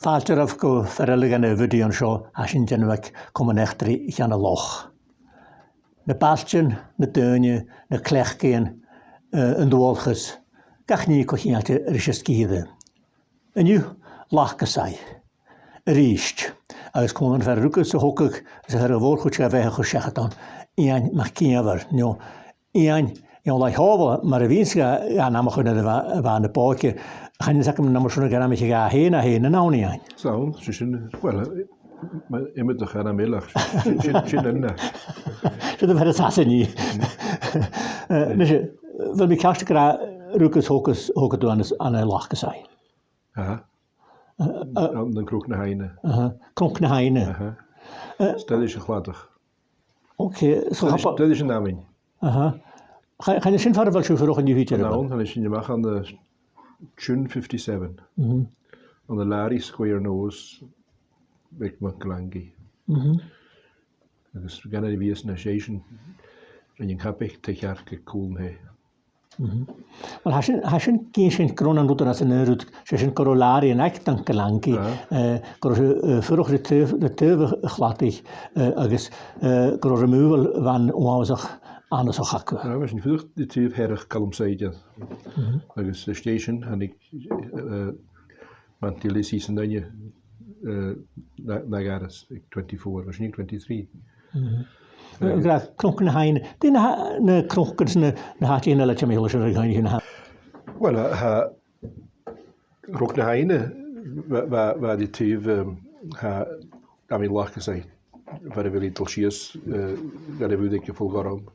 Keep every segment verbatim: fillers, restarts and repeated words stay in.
Fàilte oirbh gu fear eile dhen a' bhidio an seo, a tha sinn a' dèanamh aig Comann Eachdraidh Cheann a' Loch. Na bailtean, na daoine, na cleachdaidhean, eh, an dualchas, gach nì co-cheangailte ris an sgìre. An-diugh, Lacasaigh. A-rithist. Agus cò an fhear a rugadh 's a thogadh, is am fear a' mhòr-chuid a bheatha a chuir seachad ann, Iain MacÌomhair, no Iain, Iain Laigh Shòbhail, mar a bhiodh iad ga, ga ainmeachadh nuair a bha, a bha e na b' òige. Chan eil fhios agam an e mar sin a dh'ainmich e e fhèin, a tha e fhèin an ann, Iain. 'S ann, 's e sin, well, eh, ma-, iomadach ainm eile, ach sin, sin, sin an aon. Sin am fear as fhasa an-diugh. Eh, nise, bheil mi ceart gun robh rugadh 's thogadh, thogadh tu ann an, ann an Lacasaigh? Aha. Eh, eh, ann an Cnoc na h-Aibhne. Aha. Cnoc na h-Aibhne. Aha. Eh, 's toil leis a' chladach. Ok, so... 'S toil leis, cha b' e, 's toil leis an abhainn. Aha. Cha-, chan e sin far a bheil sibh a' fuireach an-diugh idir, a bheil? Chan ann, chan e sin, a-mach ann an, eh, June fifty-seven. Mhm. Ann an Larry Square Nose, aig Mac an Fhlangaidh. Mhm. Agus gun a bhith anns na station, rinn an cabbaig taigh-chearc aig cùl an taighe. Mhm. Well, tha sin, tha sin ag innse dhuinn gun robh an rud anns an aon rud, 's e sin gun robh Larry an aig Mac an Fhlangaidh, ah, eh, gun robh e, eh, a' fuireach ri taobh, ri taobh a' chladaich, eh, agus, eh, gun robh removal van uabhasach annasach aca. Ah, bha sinn a' fuireach ri taobh Hearach Calum Saighdear. Mhm. Agus, eh, station, thàinig, eh, Manti Lizzie san aon, eh, na, na gharas aig twenty-four, bha sinn aig twenty-three. Mhm. Eh, gu dearbh, Cnoc na h-Aibhne. Dè na, na cnocan 's na, na h-àiteachan eile a tha mi a' smaoineachadh sin a dh'ainmich an-diugh? Well, eh, tha Cnoc na h-Aibhne, bha, bha, bha e ri taobh, em, tha, tha mi an Lacasaigh, far a bheil e a' dol sìos, eh, gun a' bhùth aig a' Phul Ghorm.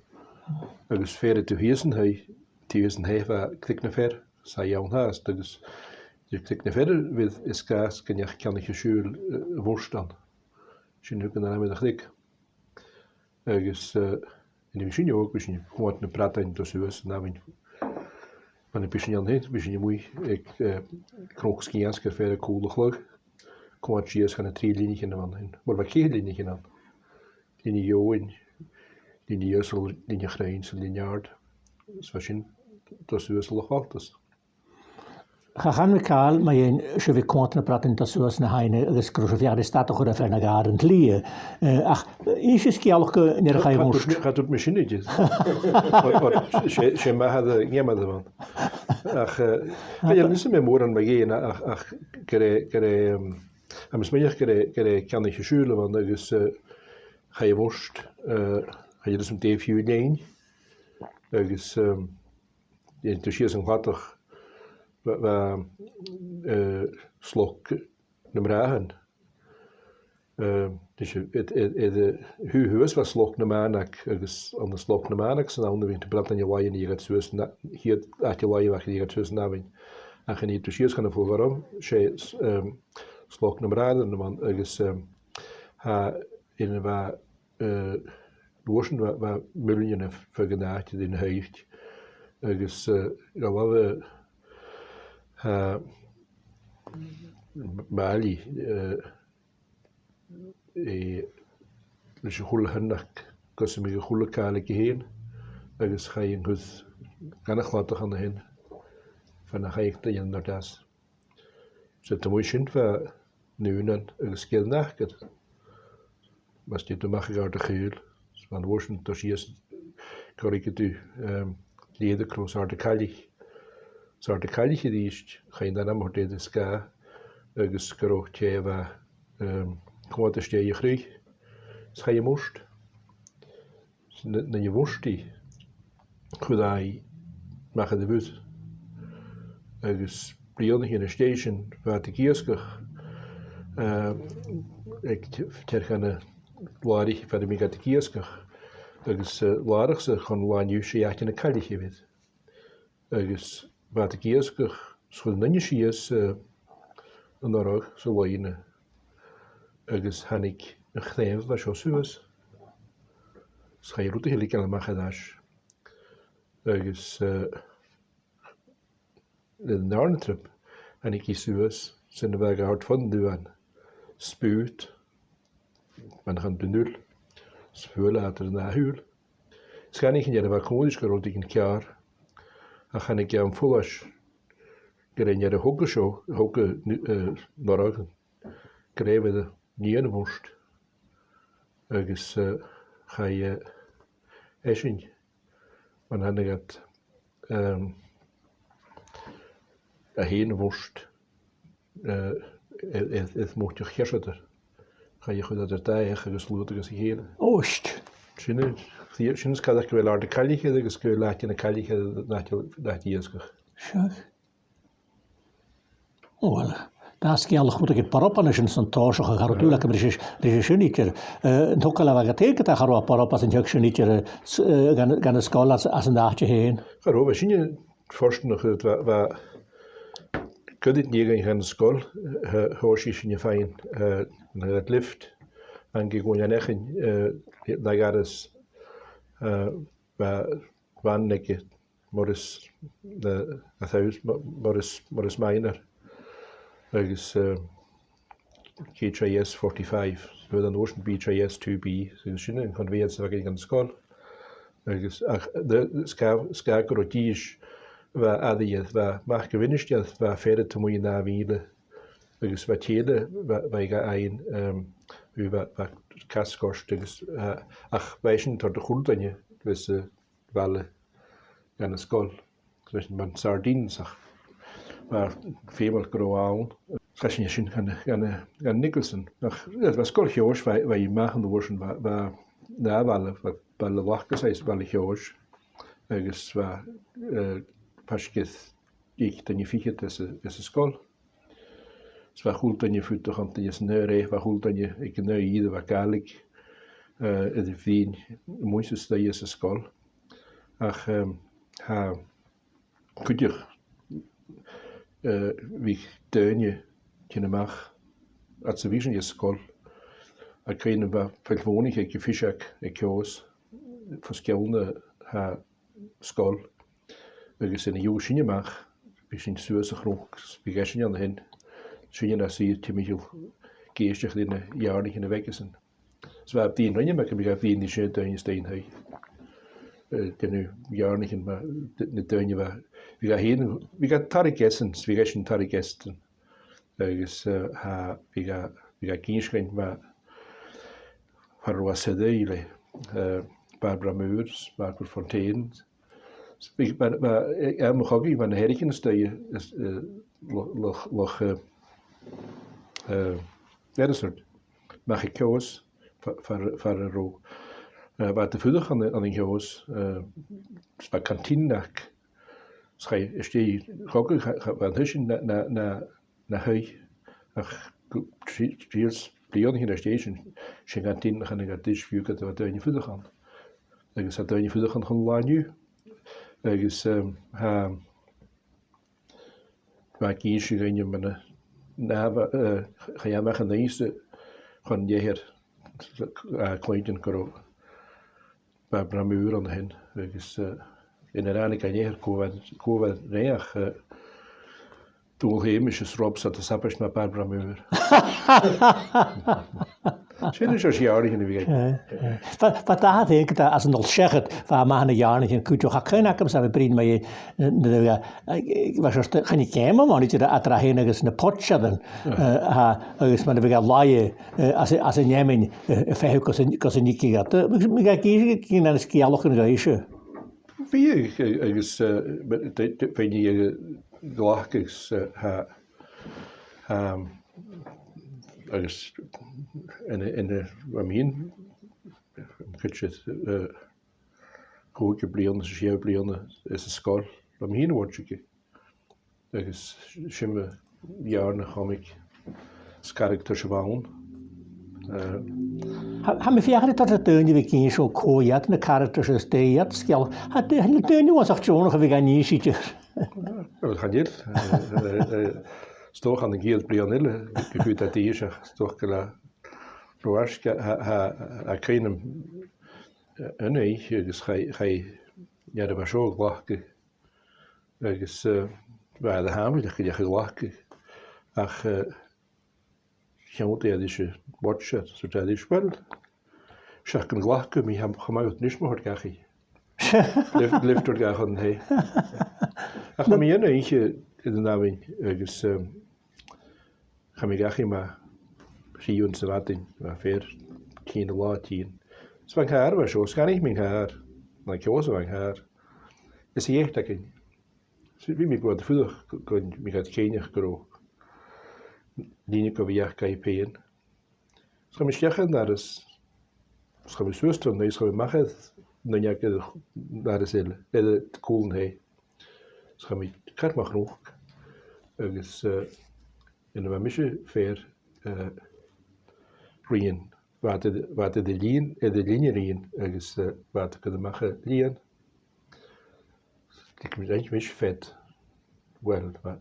Agus far an taobh shìos an taigh, taobh shìos an taigh, bha Cnoc na Feirm, 's e ann fhathast, agus aig Cnoc na Feirm a bhiodh e sgàth 's gun deach ceannach a' siùil, eh, a' mhurt ann. Sin a thug an t-ainm air a' chnoc. Agus, eh, nuair a bha sinn òg, bha sinn a' coimhead na bradain a' dol suas an abhainn. Mar a bha sinn an sin, bha sinn a-muigh aig, eh, Cnoc Sgitheanach air feadh cùl a' chladh. Coimhead sìos chun nan trì linneachan a bh' ann. Well, bha ceithir linneachan ann. Linne Eòghainn, Linne Iarsail, Linne Chrainn 's an Linne Àrd. Is bha sin a' dol suas an Loch Bhaltas. Cha chan mi càil mu dheidhinn sibh a' coimhead na bradain a' dol suas na h-aibhne agus gun robh sibh a' feuchainn ri stad a chur air feadh na gàrradh an t-slighe. Eh, ach, eh, innis sgeulachd an dèidh a chaidh a mhurt. Cha, cha, cha tuirt mi sin idir. O, o, 's e, 's e m' athair, eh, gheamar a bh' ann. Ach, eh, cha, cha, chan eil fhios agam mòran mu dheidhinn, ach, ach gur e, gur e, em, tha mi a' smaoineachadh gur e, gur e ceannach a' siùil a bh' ann agus, eh, chaidh a mhurt, eh, chan eil fhios agam dè fiù leinn. Agus, em, An taobh sìos an cladach, bha, bha, eh, Sloc nam Bràithrean. Eh, 's e, air, air, air, eh, shuas, shuas bha Sloc nam Mànach, agus ann an Sloc nam Mànach 's ann a bha na bradain a' laighe an dèidh iad suas na, a' chiad àite a laighe bha iad an dèidh iad suas an abhainn. Ach an taobh sìos chun a' Phul Ghorm, 's e, s-, em, Sloc nam Bràithrean a bh' ann, agus, em, tha, air na bha eh, an uair sin bha, bha muilnean a' f-, feadh an àite ri na h-oidhche. Agus, eh, gu làidir, eh, m-, màileadh, eh, e, leis a h-uile h-aon ach gus am biodh a h-uile càil aige fhèin, agus chaidh an cur dhan a' chladach ann a shin, far na chaidh daoine an-àird às. 'S a-muigh sin bha Naomh Iain agus Sgeir an Acair. Mus tèid thu a-mach gu Àird a' Chaoil, 's bha an uair sin a' dol sìos gu ruige tu, em, Lèir-a-Cros, Àird a' Chaillich. 'S Àird a' Chaillich a-rithist, chaidh an t-ainm a thoirt air an sgàth, agus gun robh tè a bha, em, a' coimhead a-steach a chruidh, 's chaidh a mhurt. Nuair, nuair a mhurt i, chuir e i a-mach air a' mhuir. Agus bliadhnaichean às dèidh sin, bha iad ag iasgach, eh, aig t-, taigh-chainnt an làraich far am biodh iad ag iasgach. Agus, eh, làrach-sa chun an latha an-diugh, 's e Àite na Caillich a bh' air. Agus bha iad ag iasgach, 's chuir an duine sìos, eh, an urra sa loidhne. Agus thàinig a' chraobh a bha seo suas. 'S chaidh rudeigin a leigeil a-mach air ais. Agus, eh, air an dàrna trip, thàinig i suas, 's ann a bha e ag àrd fon dubhan, spùt, mar a chanadh tu an uile, 's fuair e iad air an ath shùil. 'S dh'aithnich e nuair a bha e còmhla ris gun robh rudeigin ceàrr, ach thàinig e am follais gur e an fhear a thog seo, a thog, eh, an urra, gnìomh air a nighean a' mhurt. Agus, eh, chaidh, eh, esan, mar a thàinig iad, ehm, a thighinn a' mhurt, eh, air, air, air muinntir Cheartuidh. Chaidh a chur eadar dà each agus luaidh agus a chèile. Oist. Sin e, sin as coireach gu bheil àrd na caillich air agus gu bheil àite na caillich air an àite, an àite iasgaich. Seadh. Ò, uill, dà sgeulachd a bh' aig Borb an sin san toiseach, a' cur dùil agam ris, ris sin idir. Eh, an togail a bh' agad air, ged a cha robh Borb às an t-seagh sin idir, eh, s-, eh, dhan, dhan an sgoil às, às an àite fhèin. Cha robh, bha sinne fortanach, bha, bha cuid dhiubh dhan an sgoil, eh, thòisich sinne fhèin, eh, na lift, an gu gùn an eachainn, eh, na gairis, eh, bha, bha an aige Morris, na, a thos, Mo-, Morris, Morris Minor, agus, eh, H I S forty-five, so an uair sin B H I S two B, so sin an conveyance a bh' againn dhan sgoil. Agus ach, de, sgàth, sgàth gun robh dithis, bha aire, bha mac a' mhinisteir, bha fear a' tighinn a-mhàin, agus bha tè eile, bha, bha i ga fhaighinn, ehm, bha, bha cas goirt agus, eh, ach bha esan toirt a h-uile duine, bha, eh, bhaile dhan an sgoil. Leis an sardines ach bha feumail gun robh ann. Chaidh sinn an sin dhan, dhan, dhan Nicholson. Ach, eh, bha sgoil Cheòis, bha, bha i a-mach an uair sin, bha, bha, na bhaile, bha, baile Lacas agus baile Cheòis. Agus bha, eh, faisg air deich duine fichead anns a', anns an sgoil. Is bha a h-uile duine a' fuireach ann, duine san aon rèir, bha a h-uile duine aig an aon ìre, bha Gàidhlig, eh, air a bruidhinn a-muigh 's a-staigh anns an sgoil. Ach, ehm, tha cuideachd, eh, bhiodh daoine a' tighinn a-mach fhad 's a bhiodh sinn san sgoil, a' cuimhneachadh bha fear-mhòr aig a' phìos aig Ceòs, fo sgeul na tha sgoil, agus nuair a gheibheadh sinne a-mach, bhiodh sinn suas a' chnoc, bhiodh esan an sin, sinne na suidhe timcheall ag èisteachd ri na earranaichean a bh' aigesan. Is bha daoine rinne, mar gum biodh daoine sin, daoine a-staigh an taigh. Eh, dèanamh earranaichean, ma, d-, na daoine bha, bhiodh iad fhèin, bhiodh iad tarraing esan, bhiodh esan tarraing esan. Agus, eh, tha, bhiodh iad, bhiodh iad ag innse dhuinn, ma, far an robh iad a' seasamh le, eh, Barbara Moore, Margaret Fonteyn. Bhiodh, ma, ma, eh, eh, mo chogaidh, bha na h-eathraichean a-staigh, eh, is, eh, Loch, Loch, Loch, eh, eh, Eireasort. Mach aig Ceòs, fa-, far, far an robh, eh, bha iad a' fuireach ann an, ann an Ceòs, eh, is bha canteen aca, is chaidh, is dè, chogadh, cha, cha, bha an taigh sin na, na, na, na thaigh, ach gu, trì, trì bliadhna a-staigh an sin, sin an canteen a chanadh iad ris fiù 's gu bheil daoine a' fuireach ann. Agus tha daoine a' fuireach ann chun an latha an-diugh. Agus, ehm, tha, bha ag innse dhuinne mar a, na, bha, eh, chaidh e a-mach a-nise chun an eathar, eh, cluinntinn gun robh Barbara Moore an sin, agus, eh, nuair a ràinig e an eathar cò bha, cò bha an each, eh, Dùghall Sheumais is Rob 's iad a' sabaid mu Barbara Moore. Sin an seòrsa earrainn a bh' aige. Eh, eh. Bha, bha d' athair fhèin, ged a, às an dol seachad, bha e math na earranaichean cuideachd. Tha cuimhne agamsa a bhith a' bruidhinn mu, eh, na, na, eh, bha seòrsa, chan e geama a bh' ann idir eadar e fhèin agus na poidsearan, eh, tha, agus mar a bhiodh e a' laighe, eh, às, às an fheamainn, eh, a' feitheamh gus an, gus an tigeadh iad. Eh, bhiodh, bhiodh e ag innse dhuinn na sgeulachdan dhuibhse. Bhiodh, eh, agus, eh, b-, d-, d-, bha e a' glacadh agus, eh, tha, ehm, agus an, an, bha mi fhìn, cuid, eh, còig bliadhna, sia bliadhna anns an sgoil, bha mi fhìn a' bhuain aige. Agus sin mo dhèidh na comic, is characters a bh' ann. Eh, tha, tha mi a' feuchainn ri toirt air daoine a bhith ag innse cò iad na characters is dè iad sgeul. Tha d-, tha na daoine uabhasach deònach a bhith gan innse idir. Uill, chan eil. Eh, eh, eh, 's dòcha ann an ceud bliadhna eile, gu bheil iad dìreach, ach 's dòcha gu bheil e ro fhaisg, tha, tha, tha cuimhn' agam, eh, an oidhche agus chaidh, chaidh, nuair a bha seo a ghlacadh, agus, eh, bha e air a h-aimhreit gun deach a ghlacadh. Ach, eh, thionndaidh e ris a' bhuidsear, 's thuirt e ris, uill, seach gun glac thu mi, tha, cha mhòr dhut a-nis mo thoirt dhachaigh. Liof-, lioft ort dhachaigh an taigh. Ach bha mi an oidhche air an abhainn agus, ehm, chaidh mi dhachaigh mu, trì uairean sa mhadainn, bha am fear a' tighinn an latha a' tighinn. Is bha an càr, bha seo, sgàinig mi an càr, no ceò 's a bha an càr. Is a dh'fhaodte againn. So bha mi gu bhith a' fuireach gu, gun mi gad ceannach gu robh lìon gu bhith aca fhèin. Is chaidh mi a-steach an doras, is chaidh mi suas tron taigh, is chaidh mi a-mach air an uinneig air an doras eile, air cùl an taigh. Is chaidh mi car mo chnuic, agus, eh, nuair a bha mise fèir, eh, rinn, bha iad, bha iad air an lìon, air an lìon a ruighinn, agus, eh, bha iad a' cur a-mach an lìon. Thug mi, rinn mise fead. Uill, bha,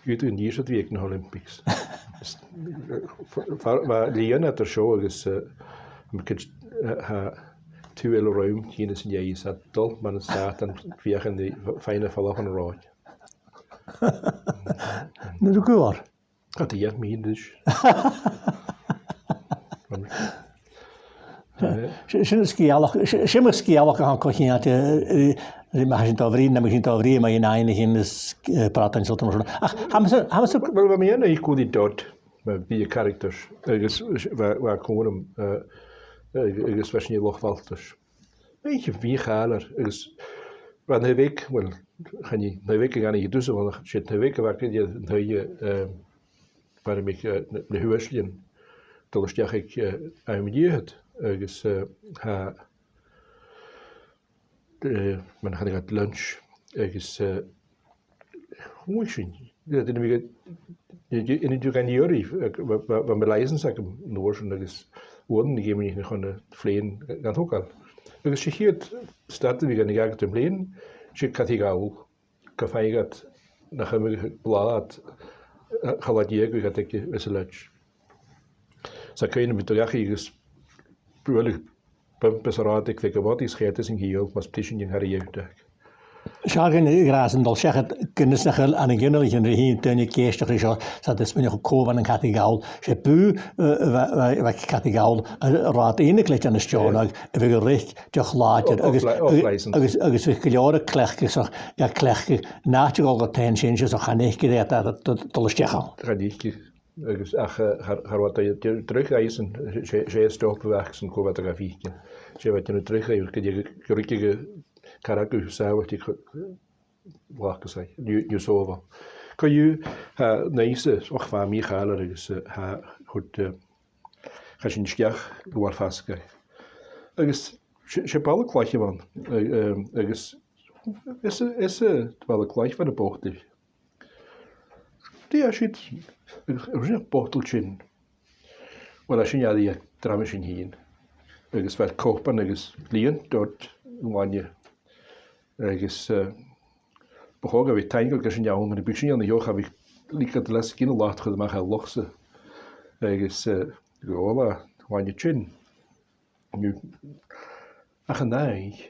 dh'fhaodadh an dithis a bhith aig na h-Olympics. Bha, bha lìon eadar seo agus, eh, am cid, eh, tha taobh eile romham, tighinn às an dèidh, 's a' dol mar an stàit an feuchainn ri faighinn am falach on roinn. Nuair a chuir. Cha do dh'fheuch mi fhìn ris. Eh, sin, sin an sgeulachd, sin, sin mar sgeulachd a th' ann co-cheangailte, eh, eh, ma tha sinn a' dol a bhruidhinn, no ma tha sinn a' dol a bhruidhinn mu dheidhinn fhèin is, eh, bradain 's rudan mar sin. Ach, tha mise, tha mise... Uill, bha mi ann an Equally Dot, mu bhith characters, agus bha, bha còmhnaidh, eh, eh, agus bha sinn an Loch Bhaltais. Bha e mì-chàilear agus bha an taigh-bheag, uill, chan e an taigh-bheag a dh'aithnichidh tusa, ach 's e an taigh-bheag a bh' againn, an taigh, eh, far am biodh, eh, na, na h-uaislean a' dol a-steach aig, eh, àm an fhichead, agus, eh, tha, eh, mar a chanadh iad, lunch, agus, eh, chunnaic sinn, eh, duine a bha, eh, eh, an-diugh gan iarraidh, eh, bha, bha, bha mo license agam an uair sin agus uaireannan dh'fheumadh mi a chur na plèan gan togail. Agus 's e a' chiad stad a bhiodh againn aig an plèan, 's e Cadaidh Ghabhail, gum faigheadh iad, nach iomagh blàth, eh, còig deug a bhiodh iad aige anns an loidge. 'S tha cuimhn' agam bhith a' dol dhachaigh agus bualadh bump anns an rathad aig Bheag a' Bhodaich 's chaidh iad às an ciall, mus b' e sin an càr a dh'fheumadh. Seo againn an-dràsta a' dol seachad gu nas nach eil ann an ginealaichean ri thighinn daoine ag èisteachd ri seo, 's iad a' smaoineachadh cò bh' ann an Cadaidh Ghabhail. 'S e bùth, eh, a bha, a bha, a bha aig Cadaidh Ghabhail, eh, rathad Aonghas Leòdhais Steòrnabhaigh, a bhiodh a' reic deoch làidir, agus, agus, agus bhiodh gu leòr a' cleachdadh, so, a' cleachdadh, an àite a dhol gu taigh an sin, so chan fhaiceadh iad iad a' dol a-steach ann. Chan fhaiceadh. Agus ach, eh, cha, cha robh iad a' dèanamh droch dhaibhsan, 's e, 's e stop a bh' aca-san cò bh' iad a' faicinn. 'S e bha iad a' dèanamh droch dhaibh, gun, gun ruigeadh an càr aca sàbhailte, gu, gu, gu, gu, gu, gu sàbhailte. Co-dhiù, tha an taigh-sa, och, bha e mì-chàilear agus, eh, tha, thuirt, eh, chaidh sinn a-steach gu Bhaile Phasgair. Agus 's e, 's e balla-cloiche a bh' ann, eh, eh, agus is, is, eh, balla-cloiche bha na botail. Dè tha siud, agus, agus botal tinn. Uill, tha sin air a dhramaisean fhèin. Agus bha cupan agus lìon dod uaine. Agus, eh, bu chòir gum biodh taingeil gur e sin a bh' ann, mura biodh sin ann, cha bhiodh leithid a leas gin an lot a chur a-mach à loch-sa. Agus, eh, gu, uill, uaine tinn. Nì, ach an-diugh,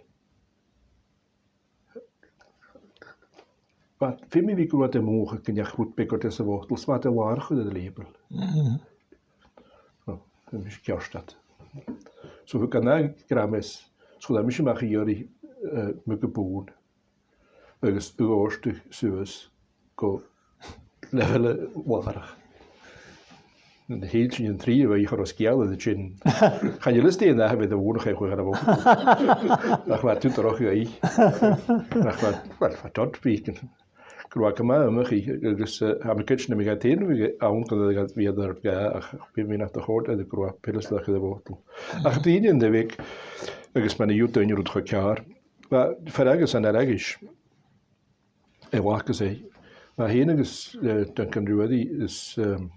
bha, feumaidh mi bhith gu robh iad a' mothachadh gun deach rud beag ort às a' bhotal, 's bha iad a' làrachadh air an label. Mhm. Ò, bha mise ceart iad. So thug iad an ath gram às, 's chuir iad mise a-mach a dh'iarraidh, eh, muga bùirn, agus a dhòrtadh suas gu leibheil a' làraich. Nuair a thill sinn an trì, bha e cho sgeul air a' tinn. Chan eil fhios dè an ath a bha a' mhòthachadh a' chuid a bh' ann. Ach bha e tioram dheth. Ach bha, uill, bha e dod bheag. Gu robh e gu math iomchaidh, agus, eh, tha mi a' creidsinn nam biodh e tinn, bhiodh e ann gun robh e, bhiodh e air bhàth, ach bha mi nach do chòrd e gu robh e pillteach air a' bhotal. Ach daoine an taigh-bheag, agus mar a dh'fhaodadh daoine rud cho ceàrr, bha fear agus an fhear agus a bha aca-san. Bha e fhèin agus, eh, Duncan Ruairidh is, ehm,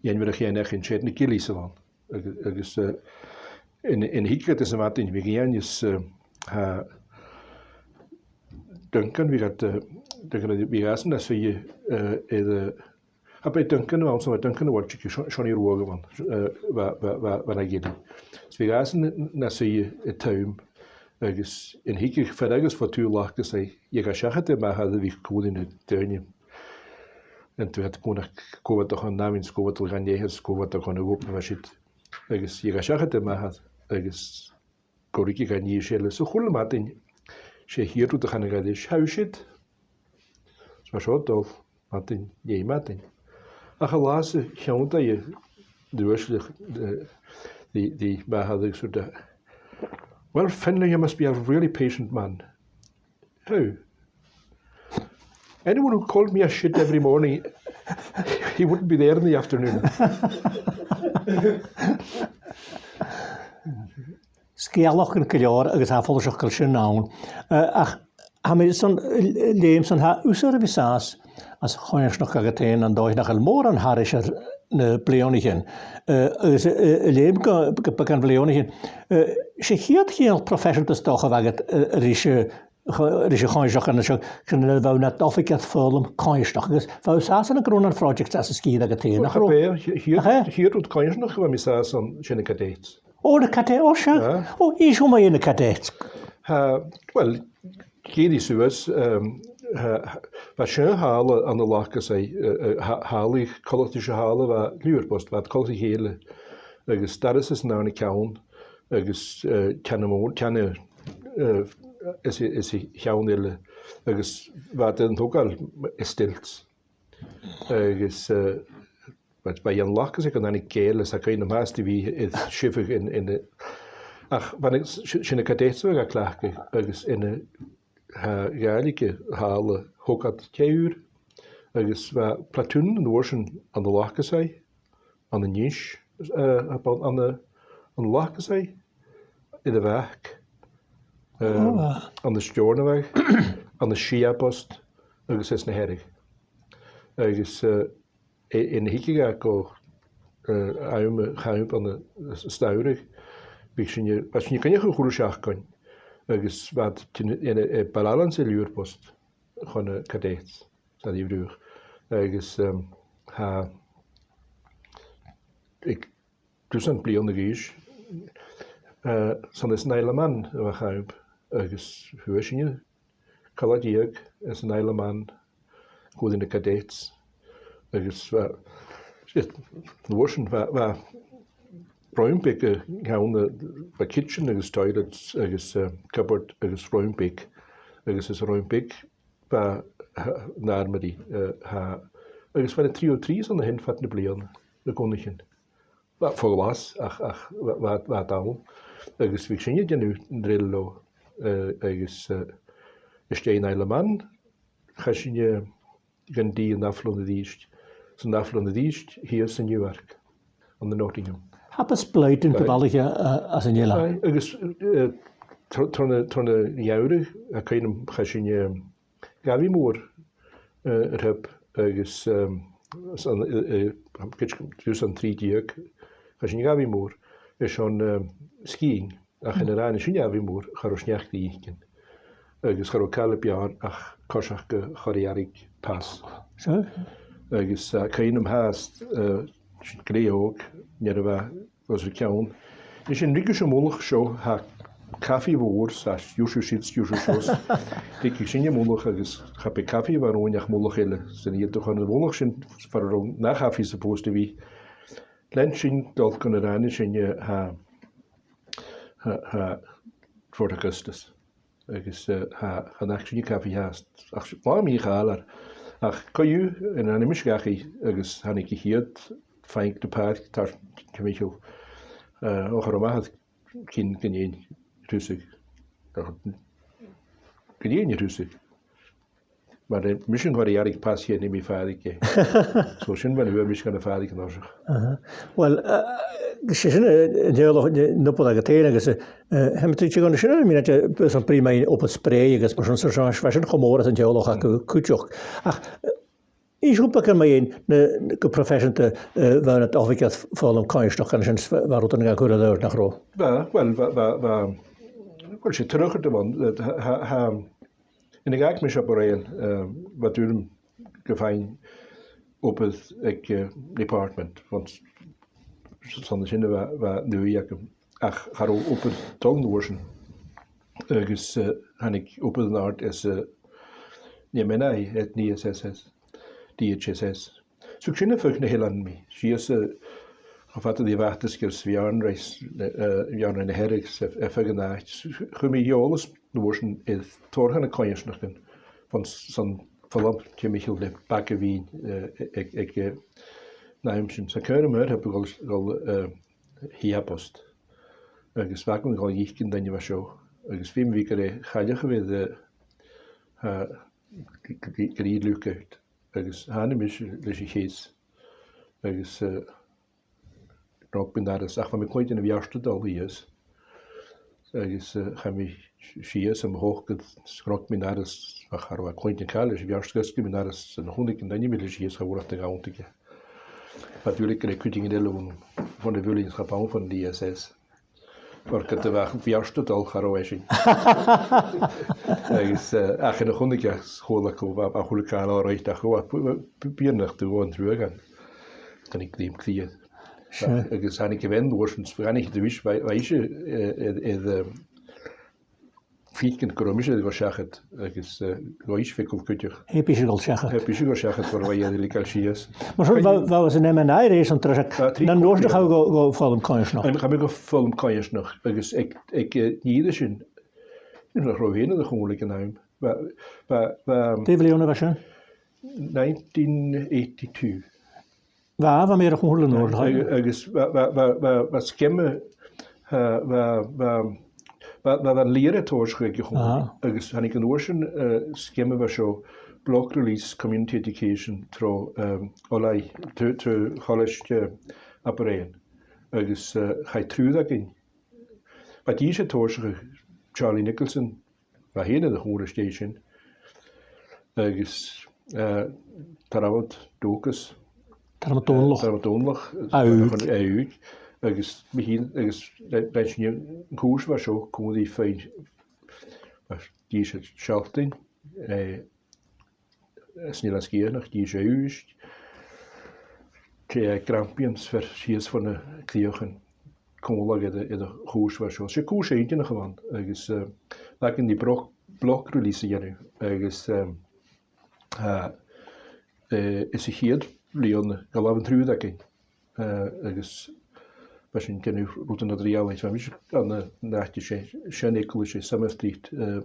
dh'ainmhir a' chiad neach an t-seòrsa, na gillies a bh' ann. Agus, agus, eh, an, an tigeadh iad às a' mhadainn, bhiodh e fhèin is, eh, tha Duncan, bhiodh iad, eh, Duncan, bhiodh esan nas fheàrr, eh, air, eh, Cha b' e Duncan a bh' ann, 's e Duncan a bh' aig Seon-, Seonaidh Ruadh a bh' ann, eh, bha, bha, bha, bha na gillie. Is bhiodh esan nas fheàrr air an t-àm, agus an tigeadh fear agus bho taobh loch agus e, dh'fheumadh e seachad a-mach air a bhith còmhla ri na daoine. An taobh a' chùis nach cò bha a' dol chun an abhainn, 's cò bha a' dol dhan fheur, 's cò bha a' dol chun a' ghob, mar siud. Agus dh'fheumadh e seachad a-mach air, agus gu ruige gun nì seo leis a' chuile madainn, 's e a' chiad rud a chanadh e ris, "How is it?" Is mar seo a' dol, madainn, nì madainn. Ach an latha sa cheann de, Dh'innis, eh, dhi, dhi m' athair agus thuirt e, "Well, Finlay, you must be a really patient man." "How?" "Anyone who called me a shit every morning, he wouldn't be there in the afternoon." Sgeulachdan gu leòr agus tha e follaiseach gu bheil sin ann. Eh, ach tha mi airson, eh, leum-sa, tha thusa air a bhith an sàs anns a' choimhearsnachd agad fhèin an dòigh nach eil mòran thairis air na bliadhnaichean. Eh, agus, eh, eh, leum gu, gu beagan bhliadhnaichean. Eh, 's e a' chiad cheangal proifeiseanta 's dòcha a bh' agad, eh, ris a', cho-, ris a' choimhearsnachd an seo, chionn a bha thu nad oifigear foghlam coimhearsnachd, agus bha thu an sàs ann an grunn de projects anns an sgìre agad fhèin, nach robh? Ach, eh, a' chiad, a' chiad rud coimhearsnachd a bha mi an sàs ann, 's e na cadets. Ò, na cadets, ò, seadh. Ah. Ò, innis dhomh mu na cadets. Tha, well, ag èirigh suas, um, tha, tha, bha seann halla ann an Lacasaigh, eh, eh, tha-, halla coltach ris an halla a bha an Liùrbost, bha iad coltach ri chèile, agus doras anns an dàrna ceann, agus, eh, teine mòr, teine, eh, anns a', anns a' cheann eile, agus bha iad air an togail air stilts. Agus, eh, bha, bha e an lagh às a' cheann a' gèile, 's tha cuimhne agam fhathast a bhith air sibheadh an, an, ach bha na, s-, s-, 's e na cadets a bha ga cleachdadh, agus anns a', tha, Gàidhlig a' halla, thog iad tè ùr, agus bha platoon an uair sin ann an Lacasaigh, ann an Inbhir Nis, eh, ann an, ann an Lacasaigh, air a' Bhac, eh, Ò. ann an Steòrnabhagh, ann an Siabost, agus anns na Hearadh. Agus, eh, e-, nuair a thigeadh e gu, eh, àm a' champ ann an, eh, s-, samhradh, bhiodh sinne, bha sinne a' coinneachadh a h-uile seachdain, agus bha iad a' tighinn, eh, eh, Baile Ailein 's a Liùrbost chun na cadets, 's a' Bhruach. Agus, em, tha, aig dusan bliadhna a dh'aois, eh, 's ann anns an Isle of Man a bha a' champ, agus fhuair sinne cola-deug anns an Isle of Man gu dè na cadets. Agus bha, shit, an uair sin bha, bha rùm beag aig a' cheann, eh, bha kitchen agus toilets agus, eh, cupboard agus rùm beag. Agus anns an rùm beag bha, tha, an armoury, eh, tha, agus bha na three oh three 's ann a shin fad na bliadhna, na gunnaich-chean. Bha e fo ghlas, ach, ach bha, bha, bha iad ann. Agus bhiodh sinne a' dèanamh drill leotha, eh, agus, eh, às dèidh an Isle of Man, chaidh sinne gun Dee an ath-bhliadhna a-rithist. 'S an ath-bhliadhna a-rithist, shìos a Newark, ann an Nottingham. Tha e a' splaoidheadh gu bheil e, eh, às an eilean. Aye, agus, eh, tro-, tron a', tron a' gheamhradh, tha cuimhne agam, chaidh sinne, eh, Gabhaidh Mòr, eh, air Thib agus, ehm, 's ann, eh, eh, gu, gu, gu, 's ann trì deug, chaidh sinn a Ghabhaidh Mòr, is ann, ehm, skiing, ach nuair a ràinig sinn Gabhaidh Mòr, cha robh sneachd ri fhaicinn. Agus cha robh càil a b' fheàrr ach coiseachd gu Chorryarrick Pass. Sure. Agus, eh, cuimhne agam fhathast, eh, sinn glè òg, nuair a bha os ar cionn. Is an rud a rinn sinn a-mullach seo, tha cafaidh mhòr, 's a, stiùir sibh siud, stiùir sibh seo. Thigeadh sinn a-mullach agus cha b' e cafaidh a bh' ann ach mullach eile. 'S ann a thigeadh tu chun a' mhullaich sin, far an robh na chafaidh supposed to be. Lean sinn a' dol gun an ràinig sinn, eh, tha, tha, tha Fort Augustus. Agus, eh, tha, chan fhaca sinne cafaidh fhathast. Ach 's e, bha mi a' chàilear. Ach co-dhiù, an, an imigh sinn dhachaigh agus thàinig a' chiad faighinn dha pàirc tarsainn timcheall, eh, o, cha robh m' athair cinnteach gun dèan tusadh. Ach gun dèan tusadh. Mar, eh, mise an Chorryarrick Pass fhèin, nì mi fàileadh e. So sin mar a fhuair mise gun a' fàileadh an toiseach. Aha. Well, eh, 's e sin, eh, an teaghlach, eh, an obair agad fhèin agus, eh, eh, tha mi a' tuigsinn gun a sin, mi nach eil, eh, 's ann a bhruidhinn mu obair sprèidh agus mar sin, so, so, bha sin cho mòr anns an teaghlach agaibh cuideachd. Ach, eh, innis beagan mu dheidhinn na, na, gu proifeiseanta, eh, bha thu nad oifigear foghlam coimhearsnachd, an sin, bha rudan gan cur air adhart, nach robh? Bha, well, bha, bha, bha, well, 's e triùir a bh' ann, eh, tha, tha, tha, nuair a dh'fhàg mise obair fhèin, eh, bha dùil agam gum faigheadh mi obair aig, eh, department, bhon s-, s-, 's ann an sin a bha, bha an ùidh agam. Ach cha robh obair a' dol an uair sin. Agus, eh, thàinig obair an-àirde às, eh, an M N I, eh, an E S S S, D H S S. So sin a' faighinn a h-uile latha mi. Sìos, eh, cho fada ri bhàta sgìre Bheàrnaraigh, eh, eh, Bheàrnaraigh na Hearadh, 's a', a' faighinn an àite. So chuir mi eòlas an uair sin air tòrr de na coimhearsnachdan, bhon s-, 's ann foghlam timcheall le baga-bhinn, eh, aig, aig, eh, an àm sin. 'S a' chuimhne mhòr a th' agam a' dol, dol, eh, a Shiabost. Agus bha agam a' dol a dh'fhaicinn duine a bha seo. Agus bha mi a' faicinn gur e chailleach a bh' air, eh, eh, g-, g-, g-, gnìomh lookout. Agus thàinig mise leis a' chas. Agus, eh, ghnog mi an doras. Ach bha mi a' cluinntinn a' bheairt a' dol shìos. Agus, eh, chaidh mi s-, sìos am hochd, ghnog mi an doras, ach cha robh e a' cluinntinn càil leis a' bheairt, dh'fhosgail mi an doras, 's an uair a chunnaic an duine mi leis a' chas, cha mhòr nach do dh'fhaodte. Bha dùil aige gur e cuideigin eile bhon, bhon a' mhuilinn, cha b' ann bhon D S S. Oir ged a bha a' bheairt a' dol, cha robh e sin. Agus, eh, ach nuair a chunnaic e, chuala e gu bheil, bha a h-uile càil alright, ach bha, bha, bha, bha e nach do dh'fhàg an truaghan. Chan eil grèim clìoch. Sure. Agus thàinig a' bhean an uair sin, thàinig i a-nis, bha, bha ise, eh, eh, eh, eh, faicinn gun robh mise a' dol seachad, agus, eh, dh'fhàs i feicealach cuideachd. Tha i a' dol seachad. Tha i a' dol seachad, gun robh i air a leigeil sìos. Mar sin, bha, bha e san M N I rèis an toiseach. Bha, trì còig, nan uair sin, yeah. Chaidh thu gu, gu foghlam coimhearsnachd. Chaidh mi gu foghlam coimhearsnachd, agus aig, aig, eh, an ìre sin, chan eil fhios agam an do chuala mi riamh an t-ainm. Bha, bha, bha, dè a' bhliadhna a bha sin? Nineteen eighty-two. Bha, bha mi air a chur an uair sin. Ag-, agus bha, bha, bha, bha, bha sgeama, eh, bha, bha, bha, bha, bha an lìonra a' tòiseachadh aig a' chùl. Aha. Agus thàinig an uair sin, eh, sgeama a bha seo, Block Release Community Education tro, ehm, Oilthigh, tro, tro Cholaiste, eh, Obar Dheathain. Agus, eh, chaidh triùir againn. Bha dithis a' tòiseachadh, Charlie Nicholson, bha e fhèin air a chur às dèidh sin. Agus, eh, Tormod Dòmhnallach. Tormod Dòmhnallach. Eh, Tormod Dòmhnallach. À Ùig. À Ùig. Agus mi fhìn, agus rinn, rinn sinn an cùrsa a bha seo, còmhla ri feadhainn, bha dithis à Sealtainn, eh, 's an Eilean Sgitheanach, dithis à Uibhist, tè à Grampians, fear sìos bho na crìochan, còmhla air, air a' chùrsa a bha seo. 'S e cùrsa inntinneach a bh' ann, agus, eh, bha againn ri block, block release a dhèanamh, agus, eh, eh, eh, anns a' chiad bhliadhna, dh'fhalbh an triùir againn, eh, agus bha sinn a' dèanamh rudan eadar-dhealaichte. Bha mise ann an, an àite sin, Sean Eaglais, Summer Street, eh,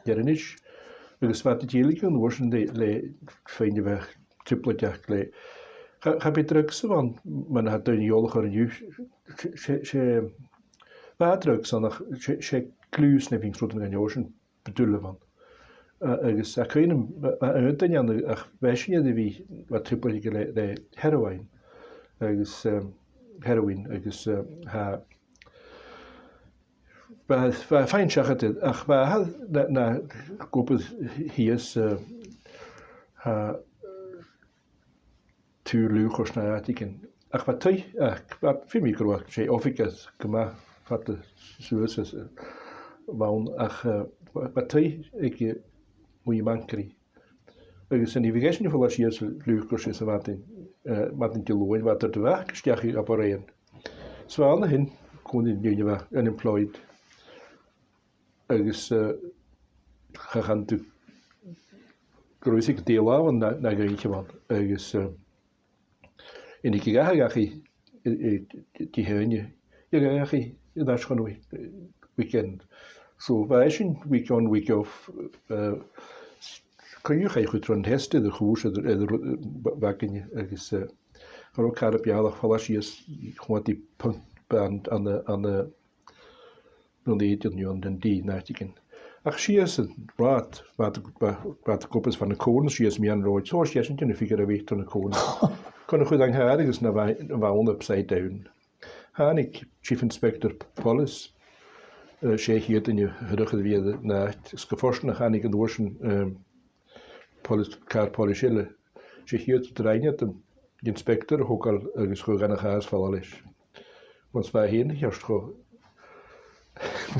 Inbhir Nis. Agus bha iad a' dèiligeadh an uair sin le, le feadhainn a bha trioblaid aca le, cha, cha b' e drugs a bh' ann, mar a tha daoine eòlach air an-diugh, 's e, 's e, 's e, bha drugs ann ach 's e, 's e glue sniffing 's rudan dhen t-seòrsa sin, bu dual a bh' ann. A-, agus tha cuimhn' agam, bha, bha aon duine ann ach bha esan air a bhith, bha trioblaid aige le, le heroin agus, ehm, heroin agus, eh, tha, bha, bha e a' faighinn seachad air, ach bha e na, na ag obair shìos, eh, tha, taobh Lùthchrois no àiteigin. Ach bha taigh, ach bha, feumaidh mi gun robh, 's e oifigear gu math fada suas às, eh, a bh' ann, ach, eh, bha, bha taigh aige mu Mhancrith. Agus nuair a bhiodh esan a' falbh sìos Lùthchrois sa mhadainn, eh, madainn Diluain, bha e a' dol a-steach gu Obar Dheathain. 'S bha e an sin, còmhla ri daoine a bha unemployed. Agus, eh, cha, chan eil fhios agam gun robh e ag èisteachd ri làmhan na, na ghaoithe a bh' ann. Agus, eh, an-diugh chaidh e dhachaigh, eh, eh, Dihaoine, chaidh e dhachaigh air ais chun a' wea-, eh, weekend. So, bha esan week on, week off, eh, cuimhne agam chaidh e a chur tron test air a' chùrsa, air, air, air, eh, b-, b' againne, agus, eh, cha robh càil ri bealach, falbh sìos, chunnaic e pump ann, ann an, ann an, no an Dùn Èideann no an Dùn Dè, an àiteigin. Ach sìos an rathad, bha iad, bha, bha iad ag obair far na cones, sìos meadhan-rathad, so 's e sin an figure a bh' aca tro na cones. Chun a chur an càr agus na bha, na bha ann upside down. Thàinig Chief Inspector Police, eh, 's e a' chiad duine a thug a' bhìdh na, is gu fortanach thàinig an uair sin, ehm, poilis, càr poilis eile. 'S e a' chiad rud a rinn iad, an inspector a thogail agus chuir e dhan a' chàr is falbh leis. Mus bha e fhèin a cheart cho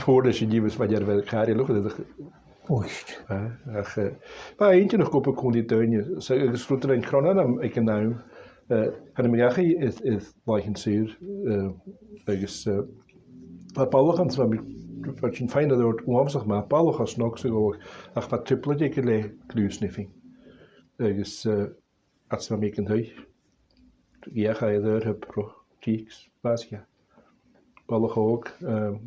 mòr leis an ìomhaigh 's mar a bha a' chàr a' lorg air. Oist. Eh, ach, eh, bha e inntinneach gu bhith còmhla ri daoine, 's, agus rud a rinn cron orm aig an àm, eh, thàinig mi dhachaigh air, air làithean saor, eh, agus, eh, bha balach ann, bha mi, bha sinn a' faighinn air adhart uabhasach math, balach cho snog 's a ghabhadh, ach bha trioblaid aige le glue sniffing. Agus, eh, ach 's bha mi aig an taigh. Dh'fheuch e air adhart ro Teeks, bha e sgìth. Balach òg, ehm,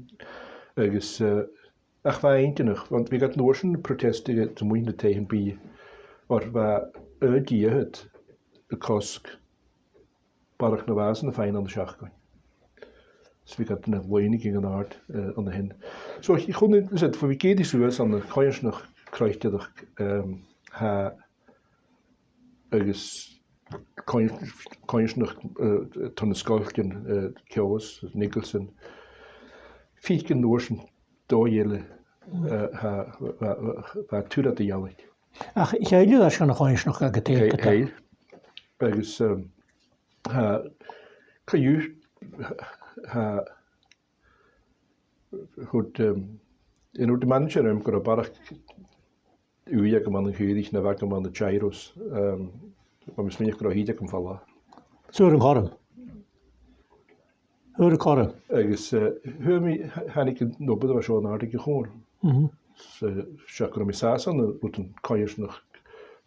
agus, eh, ach bha e inntinneach, bha, bha iad an uair sin a' protestadh a-muigh na taighean-bìdh, oir bha aon diathair a' cosg barrachd na bhàsan a' faighinn ann an seachdain. Is bhiodh iad na loidhnigeadh an-àird, eh, an sin. So, chì thu, is e, bha mi ag èirigh suas ann an coimhearsnachd croitearachd, ehm, tha, agus coimhears-, coimhearsnachd, eh, tro na sgoiltean, eh, Ceòs, Nicholson. Feuch an uair sin dòigh eile, eh, tha, bha, bha, bha turas de dh'ealach. Ach, cheannaich thu airson a' choimhearsnachd aig an taigh, Cheannaich, cheannaich. Agus, ehm, tha, co-dhiù, tha, thuirt, ehm, an uair a bha manaidsear orm gun robh barrachd ùidh agam ann an caoraich na bh' agam ann an Tyros, ehm, bha mi a' smaoineachadh gun robh tìde agam falbh. Saoil an cothrom. Saoil an cothrom. Agus, eh, fhuair mi, th-, thàinig an obair a bha seo an-àird aig a' chomhairle. Mhm. 'S e, 's e gun robh mi an sàs ann an rudan coimhearsnachd,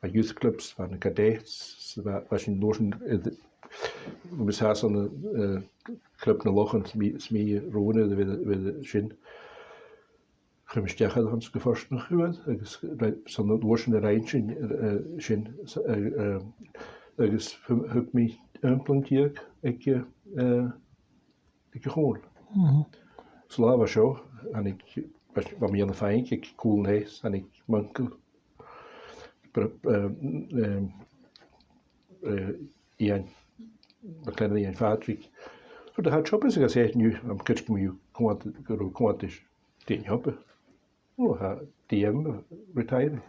bha youth clubs, bha na cadets, bha, bha sinn an uair sin, eh, bha mi an sàs ann an, eh, Club nan Lochan, 's mi, 's mi a rinn e, bha, bha sin. Chuir mi a-steach air a shon 's gu fortanach uair, agus ra-, 's ann an uair sin a rinn sinn, eh, sin, s-, eh, eh, agus thug, thug mi aon bhliadhna deug aig, eh, aig a' chomhairle. Mhm. 'S an latha seo, thàinig, bha, bha mi ann am faicinn aig cùl an taighe, thàinig m' uncail, br-, eh, em, eh, Iain, MacLennan, Iain Phàdraig. So, tha e a' tighinn agus e, nì, am cuid gu mi, cumanta, gu robh cumanta is dè an obair. Ò, tha D M retire.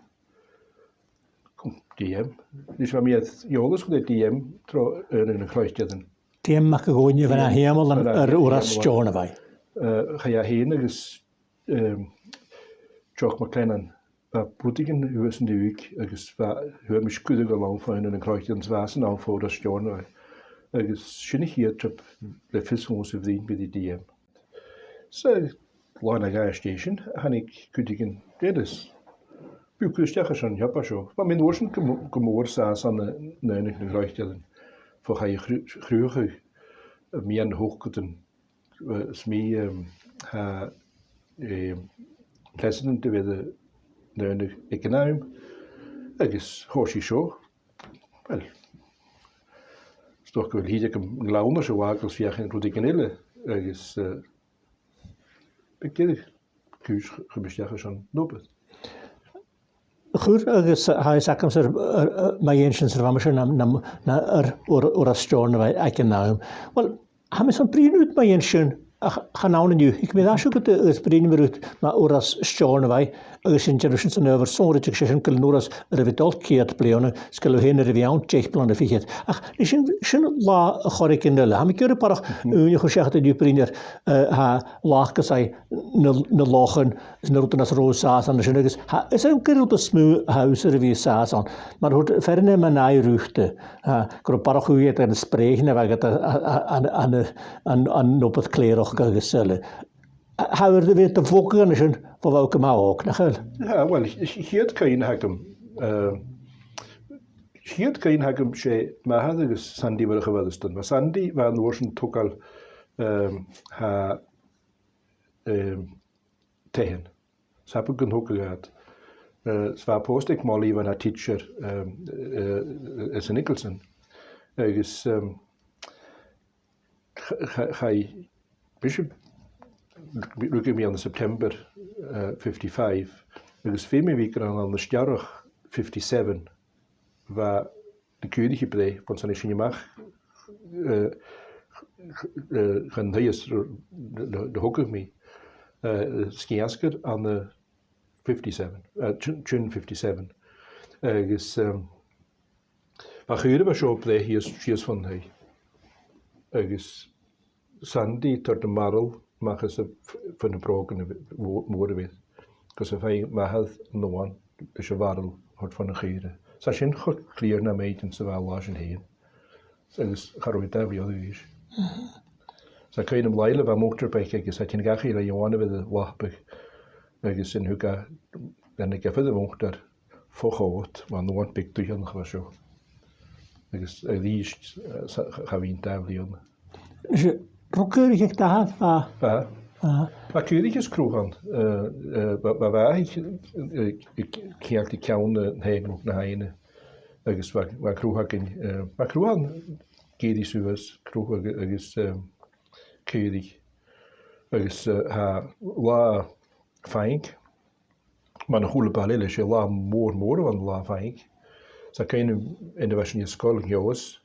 Cum, D M. Nis bha mi air eòlas gu bheil D M tro, eh, na, na croitearan. D M Mac a' Ghobhainn a bha na Dhìom, hiamal an, an, ar Urras Steòrnabhaigh. Eh, chaidh e fhèin agus, ehm, Jock MacLennan, bha rudeigin shuas an dùthaich agus bha, fhuair mise cuireadh a dhol ann fhèin na croitearan 's bha sin ann fo Urras Steòrnabhaigh. Agus sin a' chiad trip le fios dhòmhsa a bhruidhinn mi ri D M. 'S e, latha no dhà às dèidh sin, thàinig cuideigin eile is bha cuideigin a-steach airson an obair seo. Bha mi an uair sin gu m-, gu mòr an sàs ann an, ann an aonadh nan croitearan, fo chaidh a chru-, chruthachadh am meadhan na h-ochdadan, eh, 's mi, em, tha, em, president a bh' air an aonadh aig an àm, agus thòisich seo, uill, 's dòcha gu bheil thìde agam an gleann a-nis a bhith a' feuchainn rudeigin eile, agus, eh, Bidh dìreach cùis ch-, chum a-steach airson an obair. Chuir agus, eh, tha fhios agamsa, eh, eh, mu dheidhinn sin 's a bha mi sin na, na, na, air, Ur-, Urras Steòrnabhaigh aig an àm. Uill, tha mi airson bruidhinn riut mu dheidhinn sin, ach chan ann an-diugh. Thig mi air ais thugad agus bruidhnidh mi riut mu Urras Steòrnabhaigh, agus sin, dèanamh sin san adhbhar sònraichte, 's e sin gu bheil an Urras air a bhith a' dol ceud bliadhna, 's gu bheil thu fhèin air a bhith ann deich bliadhna fichead. Ach nì sin, sin latha air choreigin eile. Tha mi ag iarraidh barrachd ùine a chur seachad an-diugh bruidhinn air, eh, tha, làrach-sa na, na lochan, is na rudan às an robh sàs ann an sin, agus tha, is e an rud as motha a tha thusa air a bhith sàs ann. Mar a thuirt fear nam aghaidh riut, tha, gun robh barrachd ùidh aca air na sprèidhean a bh' agad a, a, a, an, an, an, an obair chlèireach agus eile. Tha thu air a bhith a' bogadh an sin bho bha thu gu math òg, nach eil? Tha, uill, a' ch-, a' chiad chuimhne a th' agam, eh, a' chiad chuimhne a th' agam, 's e m' athair agus Sandy Mhurchaidh Mhoireasdan. Bha Sandy, bha e an uair sin a' togail, ehm, tha, ehm, taighean. 'S abair gun tog e iad. Eh, 's bha e pòsta aig Molly, bha i na teacher, ehm, eh, eh, anns an Nicholson. Agus, ehm, ch-, ch-, chaidh, bha mise, rugadh mi ann an September, eh, fifty-five, agus feumaidh mi a bhith ag ràdh ann an Steòrnabhagh fifty-seven, bha na caoraich a' breith, bhon 's ann a thàinig sinn a-mach, eh, ch-, ch-, eh, chun an taigh às, na, na, na thogadh mi, eh, sgiasgar ann an fifty-seven, eh, June, June fifty-seven. Agus, ehm, bha a' chaora a bha seo a' breith shìos, shìos fon taigh. Agus Sandy a' toirt am barail a-mach às a' f-, fon a' bhrògan a bh-, mò-, mòr a bh' air. Gus am faigh m' athair an uan leis a' bharail a thoirt fon a' chaora. 'S tha sin cho clìor nam inntinn 's a bha e an latha sin fhèin. Agus cha robh e dà bhliadhna a dh'aois. 'S tha cuimhn' agam làitheil a bha motorbike aige, 's tha e a' tighinn dhachaigh le a' gheamhradh air a' mhapa. Agus an tuig e, an tuig e fad a' mhotair fo chòta, bha an uan beag dubh an latha seo. Agus a-rithist, eh, 's cha, cha bhithinn dà bhliadhna. Is e, robh caoraich aig d' athair, bha? Bha. Bha. Bha caoraich is crodh ann, eh, eh, bha, bha, bha, eh, eh, ceangailte ceann, eh, na h-aon, na h-aon. Agus bha, bha crodh againn, eh, bha crodh ann, ag èirigh suas, cruth agus, agus, um, caoraich. Agus, uh, tha latha faing, mar a h-uile baile eile, 's e latha mòr, mòr a bh' ann an latha faing. 'S tha cuimhn' a'm nuair a bha sinn an sgoil an Leòdhas,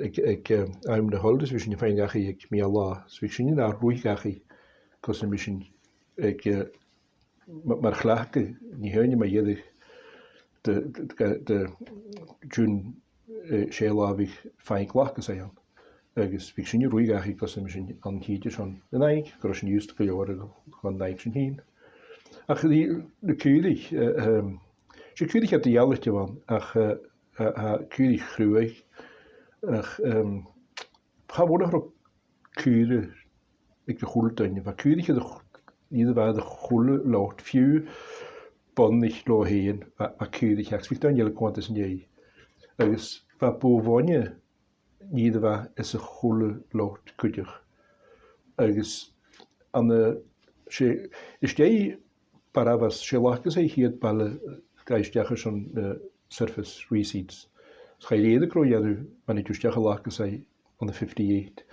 aig, aig, um, àm na holidays, bha sinn a' faighinn dhachaigh aig meadhan-latha. 'S bha sinn a' ruith dhachaigh, gus am bi sinn aig, uh, ma-, mar chleachdadh, nì thaoine mu dheireadh de, de, de, de June, eh, 's e latha a bhiodh faing-lacas ann. Agus bhiodh sinne a' ruith dhachaigh gus am bi sinn an t-sìde sin an aghaidh, gun robh sinn used gu leòr aig an àm sin fhèin. Ach ri, na caoraich, eh, ehm, 's e caoraich eadar-dhealaichte a bh' ann, ach, eh, a, a, caoraich chruaidh, ach, ehm, cha mhòr nach robh caora aig a h-uile duine. Bha caoraich air a ch-, iad a bha air a h-uile lot, fiù bonaich leotha fhèin, bha, bha caoraich aca, 's bhiodh daoine eile a' coimhead às an dèidh. Agus bha bò bhainne iad a bha às a h-uile lot cuideachd. Agus an, eh, 's e, às dèidh Barabhas, 's e Lacas a' chiad bhaile a chaidh a-steach airson, eh, surface reseeds. Is chaidh leathadh cruaidh a dhèanamh, mar a thàinig thu a-steach a Lacas ann an fifty-eight,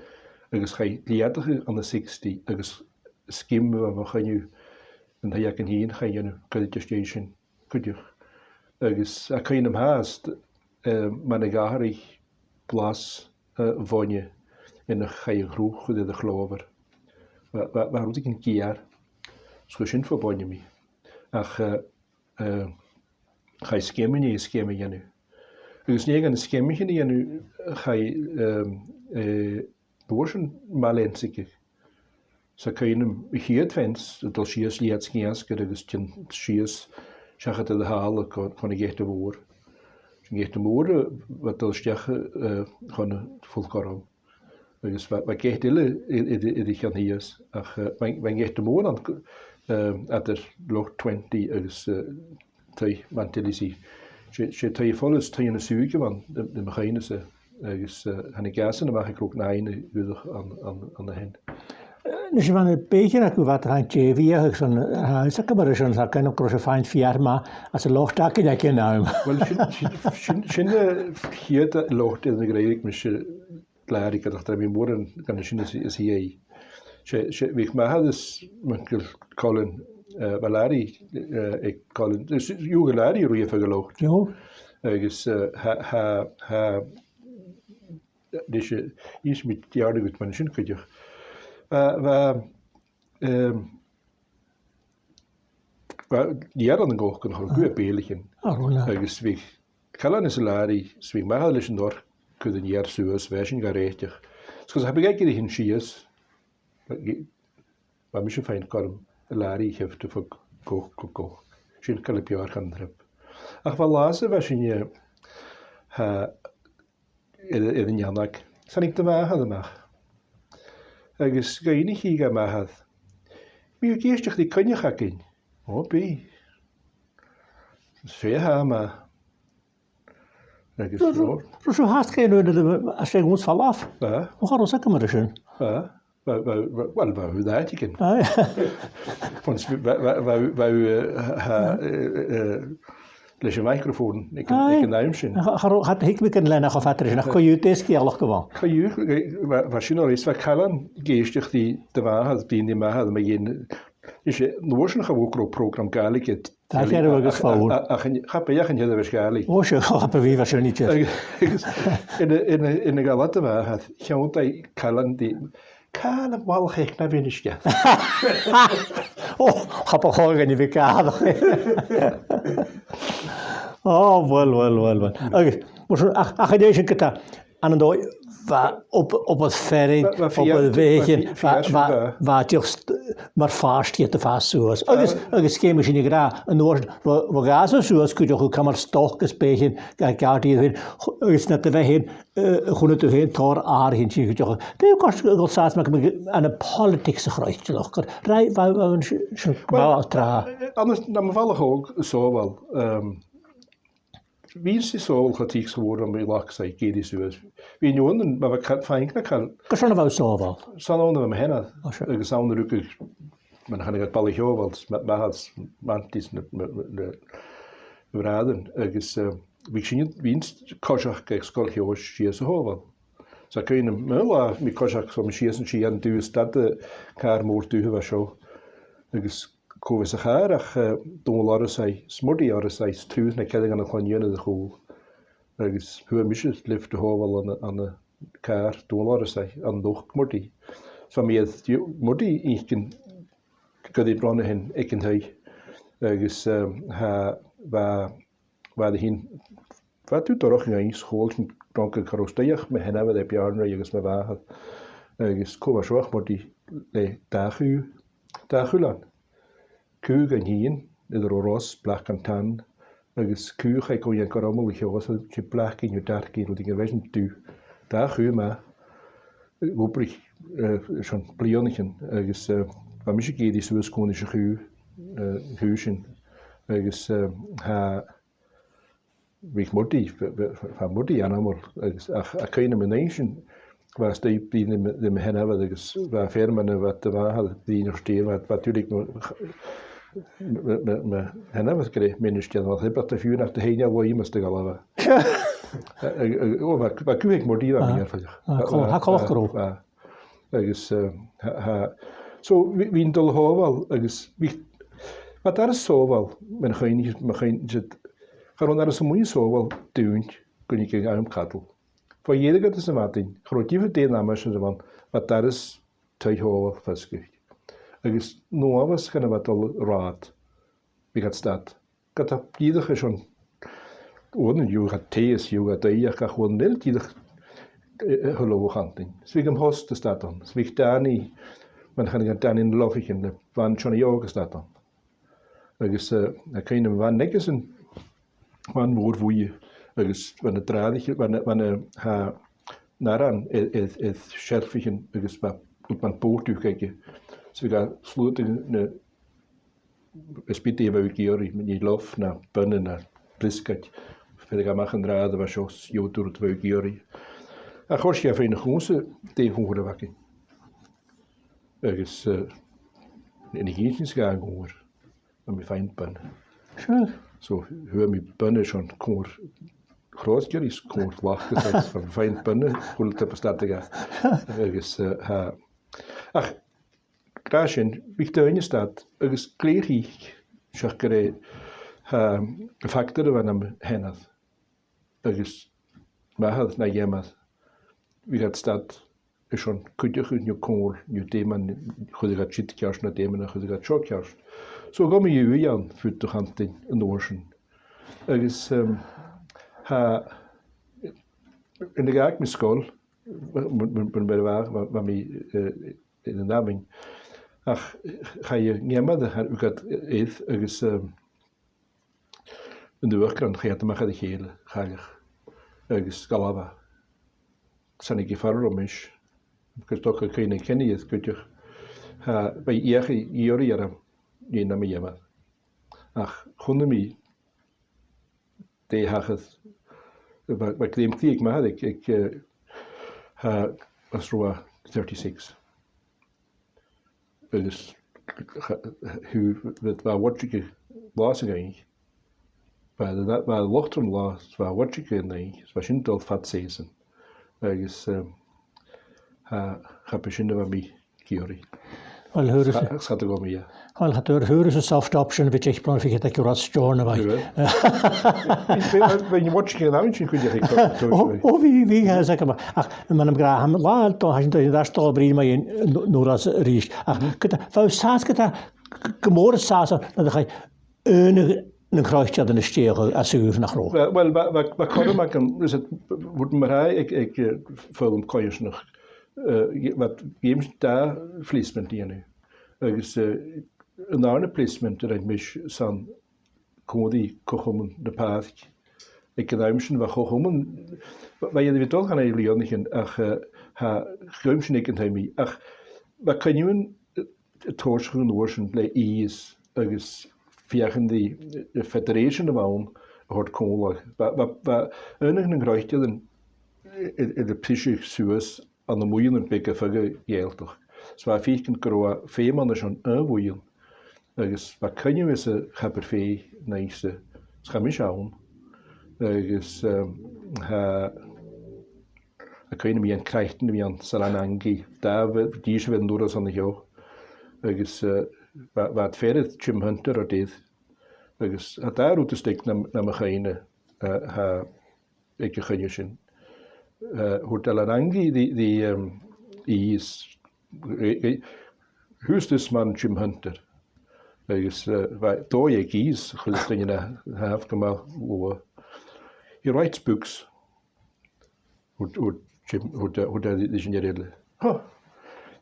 agus chaidh leudachadh ann an sixty, agus sgeama a bha mu choinneamh an taigh againn fhìn chaidh a dhèanamh goirid às dèidh sin cuideachd. Agus tha cuimhn' a'm fhathast, eh, mar a dh'atharraich blas, eh, bhainne nuair a chaidh an cruth a chur air a' chlòbhar. Bha, bha, bha rudeigin geur. 'S chuir sin fo bhainne mi. Ach, eh, eh, chaidh sgeama an dèidh sgeama a dhèanamh. Agus an dèidh dha na sgeamaichean a dhèanamh, chaidh, ehm, eh, an uair sin maill' leansaige. 'S tha cuimhn' a'm a' chiad fence a' dol sìos leathad sgiasgair agus a' tighinn sìos seachad air a' talla chun, chun a' gheata mhòir. 'S e an geata mòr a bha a' dol a-steach, eh, chun a' Phul Chormaill. Agus bha, bha geata eile air, air, air a cheann shìos, ach, eh, bha, bha an geata mòr ann, eh, eadar lot twenty agus, eh, taigh Mhantillis. 'S e, 's e taigh a' phoilis, taigh na sùige a bh' ann, nam, nam chuimhne-sa, agus, eh, thàinig iadsan a-mach aig Cnoc Naidheann a dh'fhuireach an, an, an a shin. Eh, a-nis, bha na beathaichean agaibh, bha iad a' faighinn dè-bhiadh agus an, eh, is dòcha mar sin, 's tha cuimhn' a'm gun robh sibh a' faighinn feur math às an lot agaibh aig an àm. Well, sin, sin, sin, sin, eh, a' chiad lot air na dh'fhreagair mise Larry, gu dearbh, bha mi mòran gun a sin às, às a dhèidh. 'S e, 's e, bhiodh m' athair is m' uncail Colin, eh, bha Larry, eh, aig Colin, is, is, bhiodh Larry a' ruith fad an lot. Bhiodh. Agus, eh, tha, tha, tha, leis, eh, innsidh mi dìreach mar sin cuideachd. Bha, bha, ehm, bha, dh'iarr an gnothach gun chur guth air bèilichean. Ò, bhuel. Agus bhiodh Calum is Larry, 's bhiodh m' athair leis an fhorc a' cur an fheòir suas, bha sin ga rèiteach. 'S gus a bhiodh e ag èirigh sìos, bha, bha mise a' faighinn gorm Larry a' shiubhal bho gnoc gu gnoc. Sin càil a b' fheàrr dhan trip. Ach bha latha sa bha sinne, eh, tha, air, air an eanchainn. 'S thàinig do mhàthair a-mach. Agus dh'fhaighnich i dha m' athair, "Am bi thu ag èisteachd ri Coinneach againn?" "Ò, bidh." "'S e a tha math." Agus ro, ro, ro, ro, fhathast chan eil ann a-staigh gus falbh. Bha. Ò, cha robh fhios agam air sin. Bha. Bha, bha, bha, uill, bha, bha, bha, bha, bha, bha, eh, tha, eh, eh, leis a' mhicrophone aig, aig an àm sin. Cha, cha robh, cha do thuig mi gun lean e cho fada ri sin, ach co-dhiù, dè an sgeulachd a bh' ann? Co-dhiù, eh, bha, bha sin a-rithist, bha Calum ag èisteachd ri do mhàthair, bidh i math, ma dheidhinn, is, eh, an uair sin cha robh prògram Gàidhlig aig Tha, ceithir agus fòir. Ach, ach, ach, cha b' e ach an t-seann bheatha Gàidhlig. Ò, sure, cha b' e, bha sin idir. Agus, agus, ina, ina, ina gabhail do mhàthair, thionndaidh Calum ri, "Calum, a bheil thu a' faicinn na bhionaisgean?" Ò, cha bu chòir dhuinn a bhith gabhadh. Ò, uill, uill, uill, uill. Agus, mar sin, ach, ach, an dèidh sin ge-tà, ann an dòigh, bha ob-, obair fearainn, bha, bha obair feur-, bheathaichean, bha, bha, bha, bha, bha, just mar phàirt dhiubh a' fàs suas. Agus, agus 's e mar sin a ghràdh, an uair sin, bha, bha gàsan suas cuideachd, cuideachd mar stoc is beathaichean, ga, ga dhìth fhèin, agus na do bheatha fhèin, eh, chunnaic thu fhèin tòrr àraidhean sin cuideachd. Dè, of course, a bheil sàs mar gum biodh ann am politics a' chroit, ach gur, right, bha, bha, sin, sin, well, bha tràth. Eh, ann an, nam bhalach òg, Sòbhal, ehm, bha mise a' sàbhaladh cho tric 's a bha mi a' lorg saigh ag èirigh suas. Bha an fheadhainn, ma bha ca-, faing no càil. Carson a bha thu a' sàbhaladh? 'S ann a bha mo sheanair. Ò, sure. Agus 's ann a rugadh, mar a chanadh iad, Baile Shabhail, ma-, m' athair 's m' antaidh 's na, na, na, na bràithrean. Agus, eh, bha sinne, bha mise a' coiseachd aig Sgoil Cheois sìos a Shàbhail. 'S tha cuimhne agam, uill, bha mi a' coiseachd, 's bha mi sìos an sin, an dubh, stad, eh, càr mòr dubh a bha seo. Agus cò bha sa chàr ach, eh, Dòmhnall Orasaigh, 's Murdaidh Orasaigh, 's triùir no ceathrar dhen a' chloinn anns a' chùl. Agus fhuair mise lioft a Shòbhail ann an, ann an càr Dhòmhnaill Orasaigh, an luchd-Murdaidh. 'S bha mi air Murdaidh fhaicinn gu dè bhron a sin aig an taigh. Agus, ehm, tha, bha, bha e fhèin, bha e dorcha a-nis, chuala sinn drong gun robh stèidheachadh mu sheanmhair air Beàrnaraigh agus mo mhàthair. Agus cò bha seo ach Murdaidh le dà chù, dà chuilean. Cù dhan teine, air an robh ros, black and tan, agus cù chaidh gu dèanamh gu robh a' mhullach seo, 's e black no dark no rudeigin, bha sin dubh. Dà chù math, a dh'obraich, eh, son bliadhnaichean, agus, eh, bha mise ag èirigh suas còmhla ris a' chù, eh, chù sin, agus, eh, tha, bha Murdaidh, bha, bha, bha Murdaidh ainmeil, agus ach, tha cuimhne agam an uair sin, bha e a-staigh a' bruidhinn ri mo, ri mo sheanmhair agus bha fear mar a bha do mhàthair a' bruidhinn ris, bha, bha tuilleadh mo, mo, mo, mo sheanmhair gu robh ministear, bha thibeart a' fiù nach do sheinn e a-mhàin mus do dh'fhalbh e. A, a, a, o, bha, bha cù aig Murdaidh, bha mi air fhaicinn. Ah, col-, tha coltach gun robh. Agus, eh, tha, tha, so, bhì, bhithinn a' dol a Shòbhail, agus bhith, bha doras Shòbhail, mar a chuimhnich, mar a chuimhnich, cha robh an doras a-muigh Shòbhail dùinte gun tigeadh àm cadail. Bho dheireadh gu deireadh sa mhadainn, cha robh diofar dè an aimsir a bh' ann, bha doras taigh Shòbhail feasgar. Agus nuair a bha sinn a' dol air rathad, bhiodh iad stad. Ged a bhiodh iad airson uaireannan, gheibheadh iad tì is gheibheadh iad oidhche, ach uaireannan eile dìreach, eh, eh, a h-uile h-uile h-amannan. 'S bhiodh am post a' stad ann. 'S bhiodh Danny, mar a chanadh iad, Danny na Lofaichean, le bhan Seonaidh Òg a' stad ann. Agus, eh, tha cuimhne agam, bha an leigheas sin, bha am mòr-bhuidhe, agus bha na dràibhean, bha na, bha na, tha, na aran air, air, air seilfeachan agus bha, bha am bòrd aige. 'S bhiodh e a' sluatann na, na spìdean a bha e ag iarraidh, nì lof no bainne no briosgaid, bhiodh e a-mach an rathad a bha seo, 's gheibheadh tu rud a bha thu ag iarraidh. Ach chòrd e fhèin a chunsa dè a' chòmhradh a bh' againn. Agus, eh, an oidhche sin 's dhà uair, bha mi a' faighinn bainne. Sure. So, fhuair mi bainne son còmhradh Chròsgeir is còmhradh Lacas, agus bha mi a' faighinn bainne a h-uile taobh a' stad aige. Agus, eh, tha, ach, gu dearbh sin, bhiodh daoine a' stad, agus glè thric, seach gur e, tha, am factor a bh' ann am seanair agus m' athair na gheamar, bhiodh iad a' stad airson cuideachadh no còmhradh no dè mar a chuireadh iad siud ceart no dè mar a chuireadh iad seo ceart. So, ghabh mi ùidh ann fad a' chogaidh an uair sin. Agus, ehm, tha, nuair a dh'fhàg mi an sgoil, m-, m-, m-, mar a bha, bha, bha mi, eh, ann an abhainn. Ach chaidh a' gheamar a thoirt thuca agus, ehm, an uachdaran, chaidh iad a-mach air a chèile, a' chailleach, agus dh'fhalbh e. 'S ann aig a' phàrantan a bha mise, agus 's dòcha cuimhne Kenny is cuideachd, tha, bha e a' feuchainn ri iarraidh orm, nì nam gheamar. Ach chunnaic mi dè thachair, bha, bha grèim cridhe aig m' athair aig, aig, eh, tha, às robh e thirty-six. Agus cha-, cha-, bha, bha e a' bhuidseachadh latha san oidhche. Bha, bha e lotrom latha, bha e a' bhuidseachadh an oidhche, bha sin a' dol fad season. Agus, ehm, tha, cha b' e sin a bha mi ag iarraidh. Uill, fhuair e. Cha, cha do ghabh mi e. Uill, cha d' fhuair, fhuair e an soft option a bha deich bliadhna fichead aig an robh e steòrnabhail. Bha, bha, bha e a' bhuidseachadh an abhainn sin cuideachd aig, o, o, bha, bha, tha fhios agam. Ach, mar a bha mi ag ràdh, tha mi, latha eile, tha sinn, tha sinn air a bhith a' bruidhinn mu dheidhinn, eh, an, an uair sin a-rithist. Ach, gu, tha, bha thu an sàs, gu, gu, gu mòr an sàs, nuair a chaidh aon de na stèidheachan a shaor, nach robh? Uill, uill, bha, bha, bha cothrom agam, is it, bha mar a tha aig, aig, eh, foghlam coimhearsnachd, eh, bha, dh'fheumadh sinn dà phleacement a dhèanamh. Agus, eh, an dàrna placement a rinn mise 's ann còmhla ri Co-chomann na Pàirc. Aig an àm sin bha Co-chomann, bha, bha iad air a bhith a' dol chun na bliadhnaichean ach, eh, tha, chùm sinn aig an taigh-mì. Ach bha cuimhne agam, eh, a' tòiseachadh an uair sin le Eòghann agus feuchainn ri, eh, federation a bh' ann a thoirt còmhla. Bha, bha, bha aon de na croitearan, eh, eh, air a briseadh suas ann am buidhnean beaga feadhainn Ghàidhealach. 'S bha e a' faicinn gun robh feum ann airson aon bhuidheann. Agus bha cuimhne agam-sa a' chabar fèidh an oidhche-sa, 's chaidh mise ann. Agus, ehm, tha, Tha cuimhne agam air Crichton a bhith ann san Anangaidh, dà bh-, dithis a bh' air an doras an seo. Agus, eh, bha, bha iad a' faireachdainn Jim Hunter air deireadh. Agus tha dà rud a' stad nam, nam chuimhne, eh, tha aig a' choinneamh sin. Eh, thuirt Alan Anangaidh ri, ri, um, Eòs, eh, eh, "Who's this man Jim Hunter?" Agus, eh, bha dòigh aig Eòs, chuile duine na thaobh gu math luath. "He writes books." Thuirt, thuirt Jim, thuirt, thuirt e ris an fhear eile, "Huh,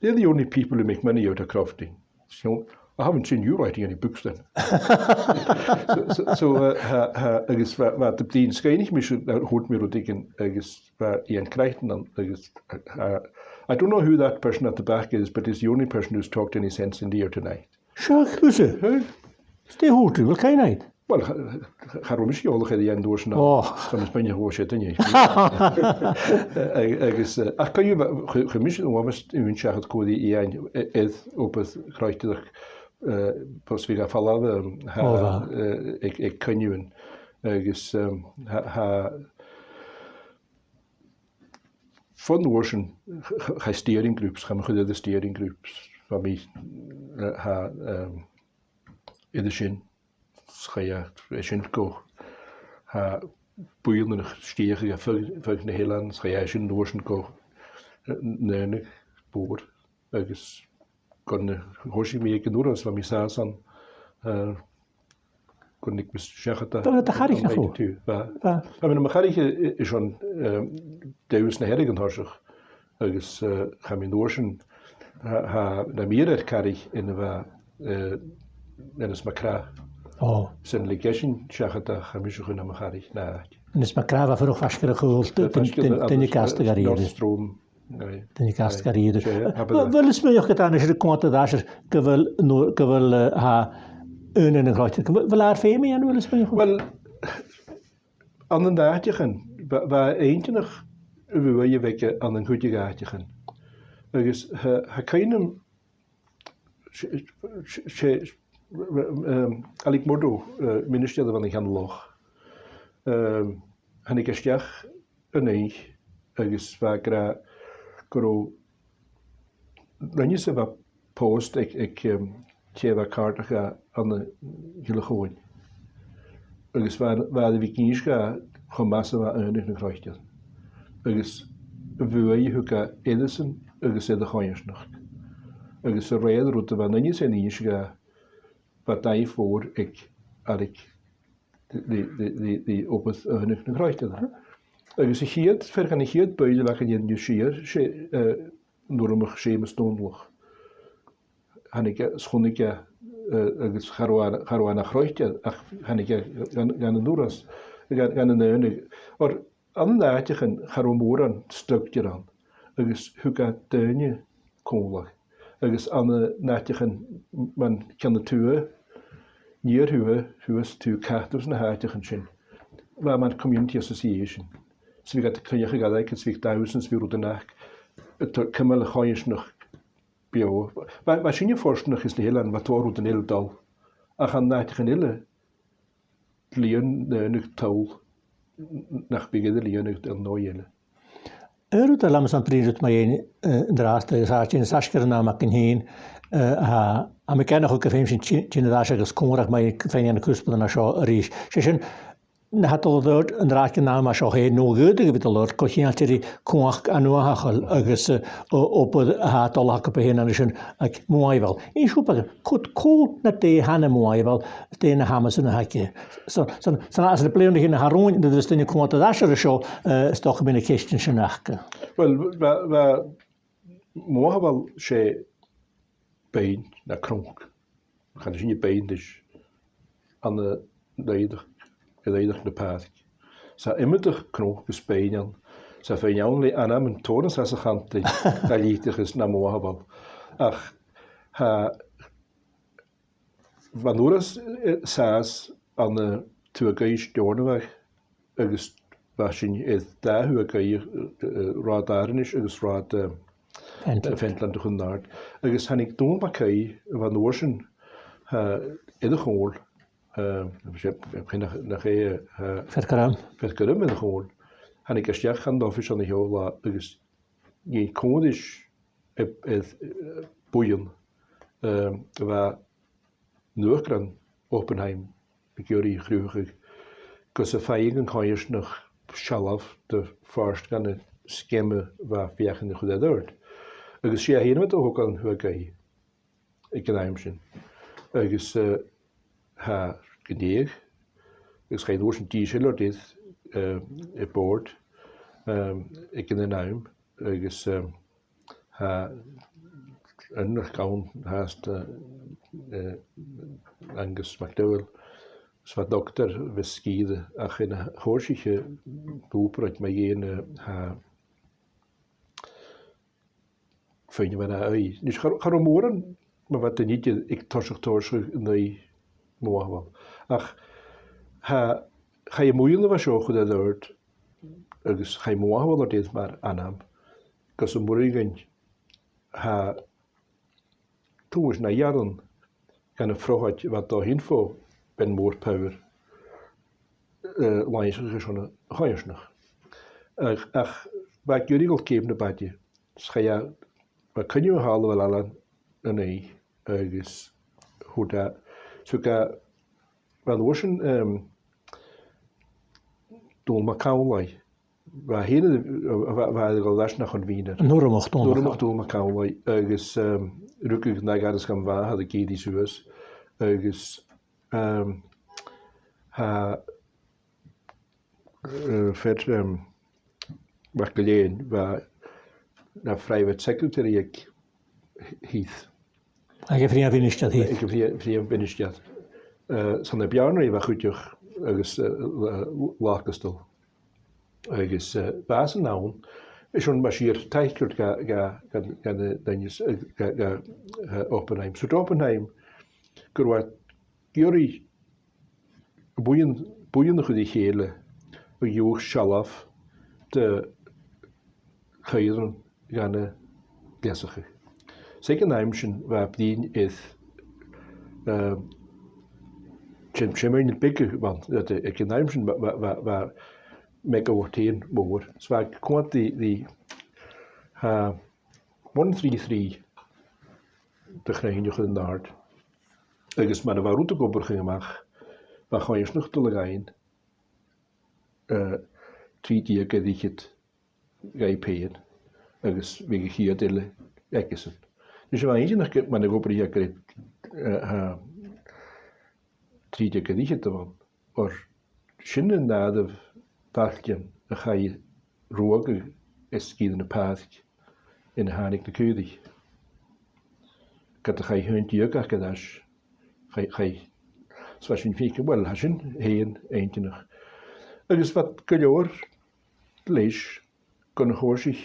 they're the only people who make money out of crofting. So, I haven't seen you writing any books then." So, so, so, uh, tha, tha, agus bha, bha, tha, bha mi a' smaoineachadh mise, uh, thuirt mi rudeigin, agus bha Iain Crichton ann, agus, uh, uh, I don't know who that person at the back is, but he's the only person who's talked any sense in here tonight. Seo, thusa. Huh? Stay hooty, well, kind night. Well, cha, cha, cha robh mise eòlach air Iain an uair sin. Oh. So, is math a thòisich e, duine. Ag-, agus, eh, ach co-dhiù, bha, chu-, chuir mise uabhas ùine seachad còmhla ri Iain, eh, air obair chroitearachd, eh, pos bhiodh e a' falbh, um, tha, oh, bha, eh, aig, aig coinneamhan. Agus, um, tha, tha, bhon uair sin, ch-, ch-, chaidh steering groups, chaidh mi a chur air steering groups, bha mi, eh, tha, um, air a sin, 's chaidh e, eh, sin gu, tha, buidheann a' stèidheachadh air feadh, feadh na h-eilean, 's chaidh e sin an uair sin gu, eh, Naonagh Bodhar, agus gun do thòisich mi aig an doras, bha mi an sàs ann, eh, gun do thig mise seachad. Bha thu nad chathair, nach robh? Bha. Bha. Bha mi nam chathair, eh, eh, airson, eh, Diùs na Hearadh an toiseach, agus, eh, chaidh mi an uair sin, tha, tha, nam fhìor chathair, ann a bha, eh, Aonghas MacRath. Ò. 'S ann leis a sin seachad a chaidh mise chun nam chathair, na àite. Aonghas MacRath a bha a' fuireach faisg air a' Chaol, du-, du-, duine gasta gu h-àraidh. North Strom. Aye. Duine gasta gu h-àraidh. Aye, 's e, a bheil, a bheil thu a' smaoineachadh gu dèanadh sibh cunntas air, gu bheil, no, gu bheil, eh, tha, aonan na croitearachd, gu bheil, a bheil e air feum a dhèanamh, a bheil thu a' smaoineachadh? Well, ann an àiteachan, bha, bha e inntinneach a' bhuaidh a bh' aige ann an cuid de dh'àiteachan. Agus tha, tha cuimhne agam, 's e, 's e, 's e, um, Ailig Murdo, uh, ministear a bh' ann an Ceann Loch. Um, thàinig e a-steach an oidhche agus bha e ag ràdh gun robh duine sam bith a bha pòsta aig, aig, um, tè a bha càirdeach dha ann an Gille Chaoin. Agus bha, bha e air a bhith ag innse dha cho math 's a bha aonadh na croitearan. Agus a' bhuaidh a thug e oirresan agus air a' choimhearsnachd. Agus a rèir rud a bha an duine sin ag innse dha, bha daimh mhòr aig Ailig ri, ri, ri, ri obair aonadh na croitearan. Agus a' chiad, fear dhen a' chiad buill a bh' againn an-diugh siar, 's e, eh, an Urramach Seumas Dòmhnallach. Thàinig e, 's chunnaic e, eh, agus cha robh e, cha robh e na chroitear, ach thàinig e dhan, dhan an Urras, dhan, dhan an aonadh. Oir ann an àiteachan cha robh mòran structar ann, agus thug e daoine còmhla. Agus ann an àiteachan mar Ceann a Tuath, Niar Thuath, Thuath is Tuath Cataibh 's na h-àiteachan sin, bha e mar community association. 'S bhiodh iad a' cruinneachadh agus 's bhiodh dannsaichean 's bhiodh rudan aca, a' toirt cumail a' choimhearsnachd beò. Bha, bha sinne fortanach anns na h-eileanan, bha tòrr rudan eile a' dol. Ach ann an àiteachan eile, lìon na, na toll nach biodh air a lìonadh air an dòigh eile. Aon rud a tha mi a' smaoineachadh mu dheidhinn, eh, an-dràsta, agus tha sin, 's e air an àm againn fhìn, eh, tha, tha mi a' smaoineachadh gum feum sinn ti-, tighinn air ais agus còmhradh mu dheidhinn fhèin na cuspairean seo a-rithist. 'S e sin, na tha dol air adhart an-dràsta an àm seo fhèin, no a dh'fhaodadh a bhith dol air adhart, co-cheangailte ri cumhachd an uathachadh agus, eh, o-, obair a tha dol aca fhèin an sin aig Mhàigh Bhàil. Innis dhomh beagan, cò, cò no dè th' ann am Màigh Bhàil, dè na h-amasan a th' aige. So, so, so, anns na bliadhnaichean a tha romhainn, nuair a bhios daoine a' coimhead air ais air a seo, eh, 's dòcha gum bi na ceistean sin aca. Well, bha, bha, Màigh Bhàil, 's e beinn no cnoc. Chanadh sinne beinn ris, ann an oighreachd, air oighreachd na pàirc. 'S tha iomadach cnoc is beinn ann, 's tha feadhainn ann le ainmean tòrr nas fhasa a chantainn dha litearras na Màigh Bhàil. Ach tha, bha an Urras, eh, sàs ann an Tuath Gaoith is Steòrnabhagh, agus bha sinn air dà Thuath Gaoith, eh, Rathad Àranis agus Rathad, eh, Pentland. Pentland a' Chùil Àrd. Agus thàinig Dòmhnall MacAoidh, a bha an uair sin, eh, air a' chùl, eh, 's e, eh, nach, nach e, eh, Fear Gorm. Fear Gorm air a' chùl. thàinig e a-steach dhan oifis an seo latha agus dh'fheuch e còmhradh ris, eh, eh, buidheann, eh, a bha an uachdaran Oppenheim ag iarraidh a chruthachadh, gus am faigheadh an coimhearsnachd sealbh de phàirt dhen sgeama a bha a' feuchainn a chur air adhart. Agus 's e a h-aon a thog an t-sluagh aig an àm sin. Agus, eh, tha gu dearbh, agus chaidh an uair sin dìcheall air, eh, a' bhòrd, eh, aig an àm, agus, eh, tha aon neach ann fhathast, eh, eh, Angus MacDowell, 's e dotair a bh' aige sgìre, ach an uair sin, eh, dh'obraich e mu dheidhinn, eh, tha feadhainn a bha na aghaidh. Nis, cha, cha robh mòran, mar a bha daoine ag toiseach, toiseach an aghaidh mo mhàthair. Ach tha, chaidh am buidheann a bha seo a chur air adhart, agus chaidh mo mhàthair air adhart mar ainm, gus am b' urrainn dhuinn, tha, tomhas na earrann dhen a' phrothaid a bha a' dol a thighinn bho Bheinn Mhòr Power, eh, làimhseachadh airson a' choimhearsnachd. Ach, ach bha e ag iarraidh a dhol ceum na b' fhaide. 'S chaidh e, bha coinneamh a' falbh air Ailean an Fhigh agus thuirt e, so ga, bha an uair sin, em, Dòmhnall MacAmhlaigh, bha e fhèin, bha, bha e a' dol leis na chun mhìnear. An Urramach Dòmhnall Mac Dòmhnall MacAmhlaigh, agus, em, rugadh na gàirdeas gam mhàthair ag èirigh suas, agus, em, tha, eh, fear, em, MacGill-Eain, bha e na private secretary aig Heath. Aig a' Phrìomh Mhinistear Heath. Aig a' Phrìomh, Phrìomh Mhinistear. Eh, 's ann à Beàrnaraigh a bha e cuideachd agus, eh, L-, Lacasdal. Agus, eh, bha esan ann, is ann mar sin a thàinig e gu, gu, gu, gu, eh, gu, gu, eh, Oppenheim. So Oppenheim, gun robh e ag iarraidh buidheann, buidheann a chur ri chèile a gheibheadh sealbh de choimhearsnachd dhen a' leasachadh. 'S aig an àm sin bha e a' bruidhinn air, eh, sin, sin mar a bha e, aig an àm sin bha, bha, bha, bha megawatt fhèin mòr. So bha e a' coimhead ri, ri, eh, one three three de chruinneachadh an-àird. Agus mar a bha an rud ag obrachadh a-mach, bha a' choimhearsnachd a' dol a dh'fhaighinn, eh, trì deug air fhichead dhaibh pèin, agus bhiodh a' chiad eile aigesan. Nis, bha e inntinneach gu, mar a dh'obraich e gu, eh, tha, trì deug air fhichead a bh' ann, oir sin an àireamh bailtean a chaidh ruagadh air sgìre na Pàirc nuair a thàinig na caoraich. Ged a chaidh aon deug aca air ais, chaidh, chaidh, 's bha sinn a' faicinn, uill, tha sin fhèin inntinneach. Agus bha gu leòr leis gun do thòisich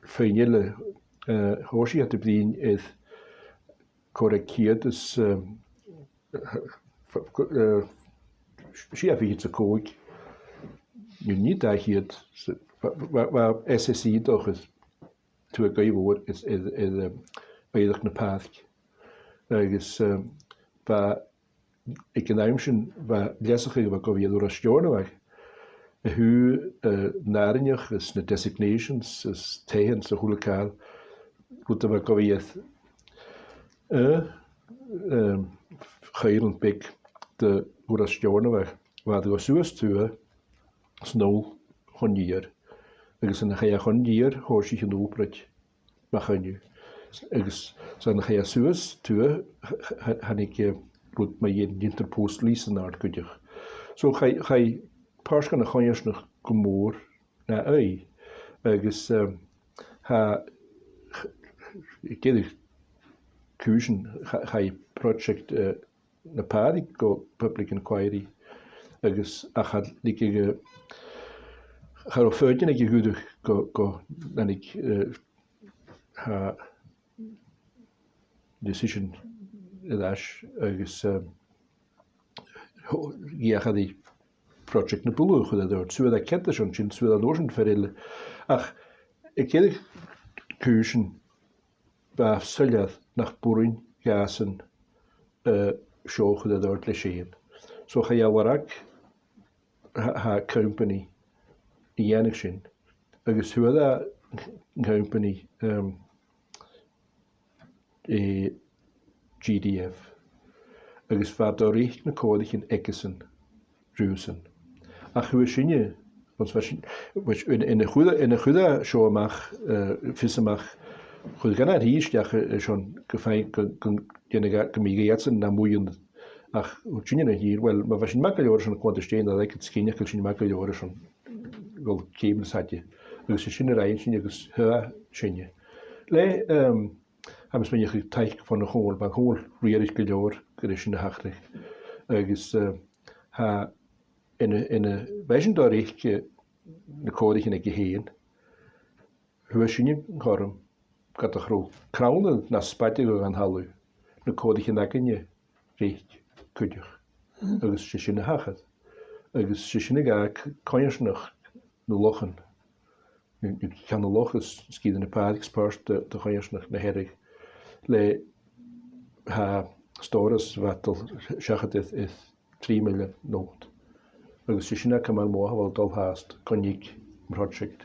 feadhainn eile, eh, thòisich iad a' bruidhinn air còrr air ceud is, eh, f-, f-, eh, sia fichead 's a còig, no nì dà cheud, s-, bha, bha, bha S S E, 's dòcha, Tuath Gaoth Mòr is, is, is, eh, oighreachd na Pàirc. Agus, eh, bha aig an àm sin, bha leasachadh a bha gu bhith air Urras Steòrnabhaigh, a thaobh, eh, an àrainneachd is na designations is taighean 's a h-uile càil, rud a bha gu bhith air, eh, em, choimhearsnachd beag de dh'Urras Steòrnabhaigh, bha iad a' dol suas tuath 's a-null chun an iar, agus nuair a chaidh e chun an iar, thòisich an obraichean mu choinneamh. Agus 's ann a chaidh e suas tuath, th-, th-, thàinig, eh, rud mu dheidhinn an interpost lease an-àird cuideachd. So chaidh, chaidh pàirt dhen a' choimhearsnachd gu mòr na aghaidh. Agus, eh, tha, ch-, ch-, ag deireadh cùisean, cha-, chaidh project, eh, na Pàirc gu public inquiry, agus ach cha leigeadh, eh, cha robh foighidinn aige a dh'fhuireach gu, gu, thàinig, eh, tha, decision air ais agus, eh, tho-, dh'fheuch iad ri project na Buile a chur air adhart. Suair a' chead leis an sin, suair an uair sin fear eile. Ach aig deireadh cùisean, bha e soilleir nach b' urrainn dhaibhsan, eh, seo a chur air adhart leis fhèin. So chaidh a lorg, tha, tha company a dhèanadh sin, agus fhuair e companaidh, um, eh, G D F, agus bha e a' reic na còraichean aigesan riuthasan. Ach fhuair sinne, mus bha sin, mus, ina, ina chuid, ina chuid seo a-mach, eh, fios a-mach, chuir gun an tìr isteach, eh, son gu faighinn, gu, gu, dèanamh ga, gum biodh iadsan na mhuileann. Ach thuirt sinne na thìr, well, ma bha sinn math gu leòr son cuanta stein, a bheil sinn math gu leòr son dhol ceum nas fhaide. Agus 's e sin a rinn sinne agus thagh sinne. Le, um, tha mi a' smaoineachadh taic bhon a' Chomhairle, bha a' Chomhairle riaraichte gu leòr gur e sin a thachradh. Agus, eh, tha, ina, ina bha sinn a' reic, eh, na còraichean aige fhèin, fhuair sinne an cothrom, ged nach robh crann nas spaide aige dhan talamh, na còraichean againne a reic cuideachd. Agus 's e sin a thachair. Agus 's e sin a ghabh coimhearsnachd nan Lochan, no, no Ceann a' Loch is sgìre na Pàirc is pàirt de, de choimhearsnachd na Hearadh, le, tha stòras a bha a' dol seachad air, air trì millean not. Agus 's e sin a' cumail motha a bha a' dol fhathast gun tig am project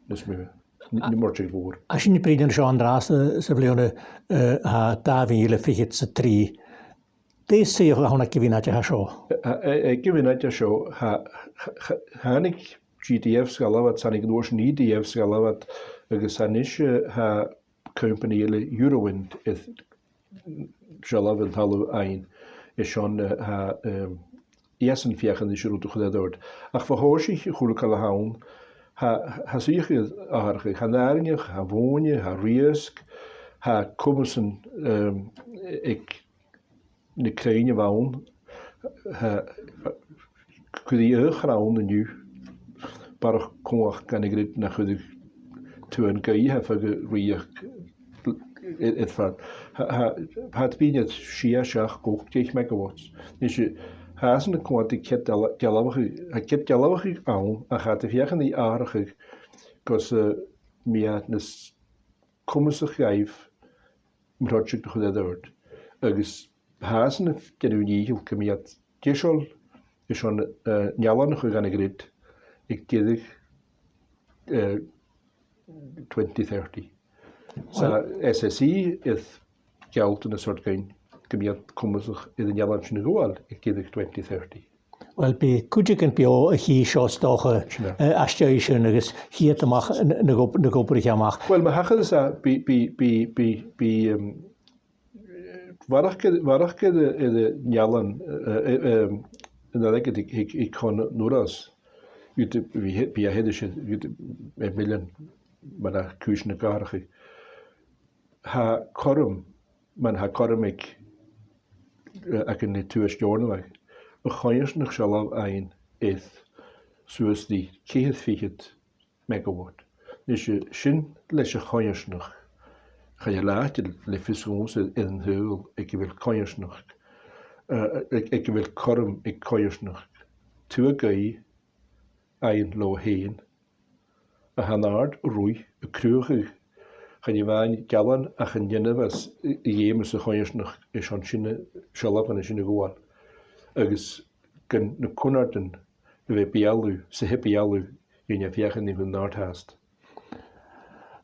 nas motha, n-, am project mhòr. Tha sinn a' bruidhinn an seo an-dràsta sa bhliadhna, eh, tha dà mhìle fichead 's a trì. Dè 's e a th' ann aig a' mhionaid a tha seo? A, a, aig a' mhionaid a tha seo, tha, tha, tha, thàinig G D F 's dh'fhalbh iad, thàinig an uair sin E D F 's dh'fhalbh iad, agus a-nis, eh, tha companaidh eile, Eurowind, air sealbh an talamh fhaighinn, is an, eh, tha, em, iadsan a' feuchainn ris an rud a chur air adhart. Ach bho thòisich a h-uile càil a th' ann, tha, tha suidheachadh air atharrachadh, tha an àrainneachd, tha an fòghnaidh, tha riasg, tha comasan, em, aig na crainn a bh' ann, tha, cuiridh aon chrann an-diugh barrachd cumhachd dhan a' ghrid na chuireadh tuath an gaoithe fo a' rìoghachd air, air fad. Tha, tha, tha iad a' bruidhinn air sia, seachd, ochd, deich megawatts. Nise, tha iadsan a' coimhead air cead deal-, dealbhachadh, tha cead dealbhachadh ann, ach tha iad a' feuchainn ri atharrachadh gus, eh, am bi e nas comasaiche dhaibh am project a chur air adhart. Agus tha iadsan a' dèanamh an dìcheall gum bi iad deiseil airson, eh, an ealain a chur dhan a' ghrid aig deireadh, eh, twenty thirty. 'S tha S S E air gealltanas a thoirt dhuinn gum bi iad comasach air an ealain sin a ghabhail aig deireadh twenty thirty. Uill, bidh cuideigin beò a chì seo, 's dòcha, eh, às dèidh sin agus chì iad a-mach na, na dh'ob-, na dh'obraich e a-mach. Uill, ma thachras e, bidh, bidh, bidh, bidh, bidh, em, bharrachd air, bharrachd air, air an ealain, eh, eh, em, an airgead aig, aig, aig Con Urras. Bidh, bidh, bidh e air, bidh, eh, millean mar a tha cùisean ag atharrachadh. Tha cothrom, mar a tha cothrom aig, eh, againn le Tuath Steòrnabhaigh, a' choimhearsnachd sealbh fhaighinn air suas ri ceithir fichead megawatt. Nise, sin leis a' choimhearsnachd. Chan eil àite le fios dhòmhsa air an t-saoghal aig a bheil coimhearsnachd, eh, aig, aig a bheil cothrom aig coimhearsnachd tuath-gaoithe fhaighinn leotha fhèin, a tha an-àird a' ruith, a' cruthachadh, chan e a-mhàin dealan ach an t-ionmhas a, a dh'fheumas a' choimhearsnachd airson sin a, sealbhan sin a ghabhail. Agus gun na cunnartan a bhith beò, 's a tha beò, dhan a' feuchainn ri chur an-àird fhathast.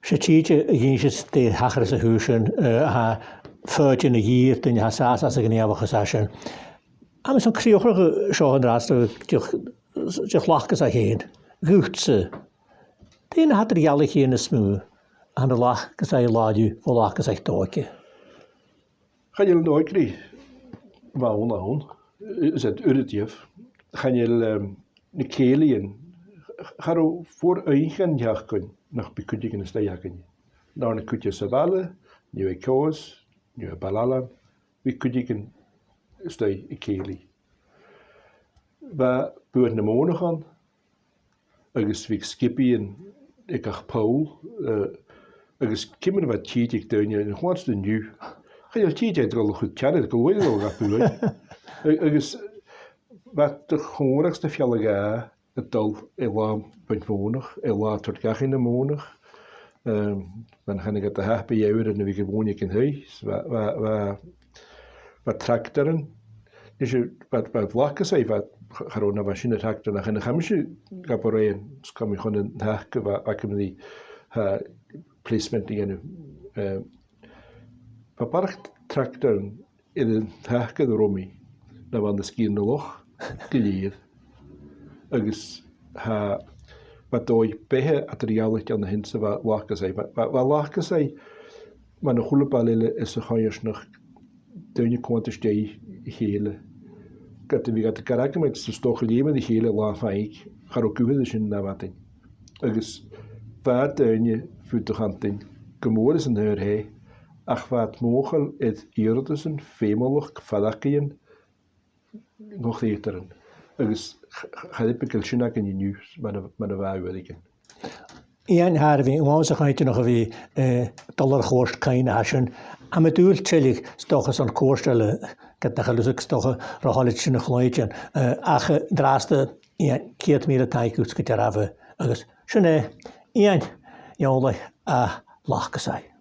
'S e tìde a dh'innseas dè thachras a' chùis sin, eh, a tha foighidinn a dhìth air daoine a tha an sàs anns a' ghnìomhachas a tha sin. Tha mi airson crìochnachadh seo an-dràsta, dìreach, dìreach a chleachdadh fhèin. Dhutsa. Dè na h-eadar-dhealaichean as motha a tha na làithean-sa làidir bho làithean-sa òga? Chan eil an òigridh mhòr ann, is iad uiread dhiubh. Chan eil, em, na cèilidhean, cha robh mòran aoighean an t-seachdain nach biodh cuideigin a-staigh againne. An dàrna cuid sa bhaile, no aig Ceòs, no à Baile Ailein, bhiodh cuideigin a-staigh a' cèilidh. Bha Buain nam Mònach ann, agus bhiodh sgiobaidhean aig gach poll, eh, agus ciamar a bha tìde aig daoine, an-còmhnaidh an-diugh, chan eil tìde aig daoine a' dol a chur teine, gu bhith a' dol dha buain. A-, agus bha do chòmhradh 's do fhealla-dhà a' dol air latha Buain Mhònach, air latha Tòrr Dhachaigh nam Mònach, em, mar a chanadh iad, a happy hour ann a bhiodh a' mhòine aig an taigh, 's bha, bha, bha, bha tractaran, Is e, bha, bha Lacasaigh, bha, ch-, cha robh na bha sin air tractar, ach an, chaidh mise gu Bòrd Rìgh, 's chaidh mi chun an taca, bha, bha agam ri, tha, placement a dhèanamh. Eh, bha barrachd tractar air an taca a rinn mi, na bha ann an sgìre na Loch gu lèir. Agus tha, bha dòigh-beatha eadar-dhealaichte ann a shin 's a bha Lacasaigh. Bha, bha, bha Lacasaigh, mar a h-uile baile eile sa choimhearsnachd, daoine a' coimhead às dèidh a chèile. Ged a bhiodh iad ag argamaid 's a' stoc a' leum ri chèile latha a' Phàigh, cha robh guth air sin na mhadainn. Agus bha daoine a' fuireach ann an dòigh gu mòr san adhar-thè, ach bha iad mothachail air iarrtasan, feumalachd, faireachdainnean, no chreutairean. Agus ch-, ch-, cha robh beagan sin againn an-diugh mar a, mar a bha uaireigin. Iain, tha e air a bhith uabhasach inntinneach a bhith, eh, dol air chuairt cuimhneachail sin. Tha mi an dùil tuilleadh 's dòcha airson cuairt eile, ged nach eil thusa 's dòcha ro thoilichte sin a chluinntinn. Eh, ach, eh, an-dràsta, Iain, ceud mìle taing dhut gu dearbh, agus sin e, Iain Dhòmhnallach à Lacasaigh.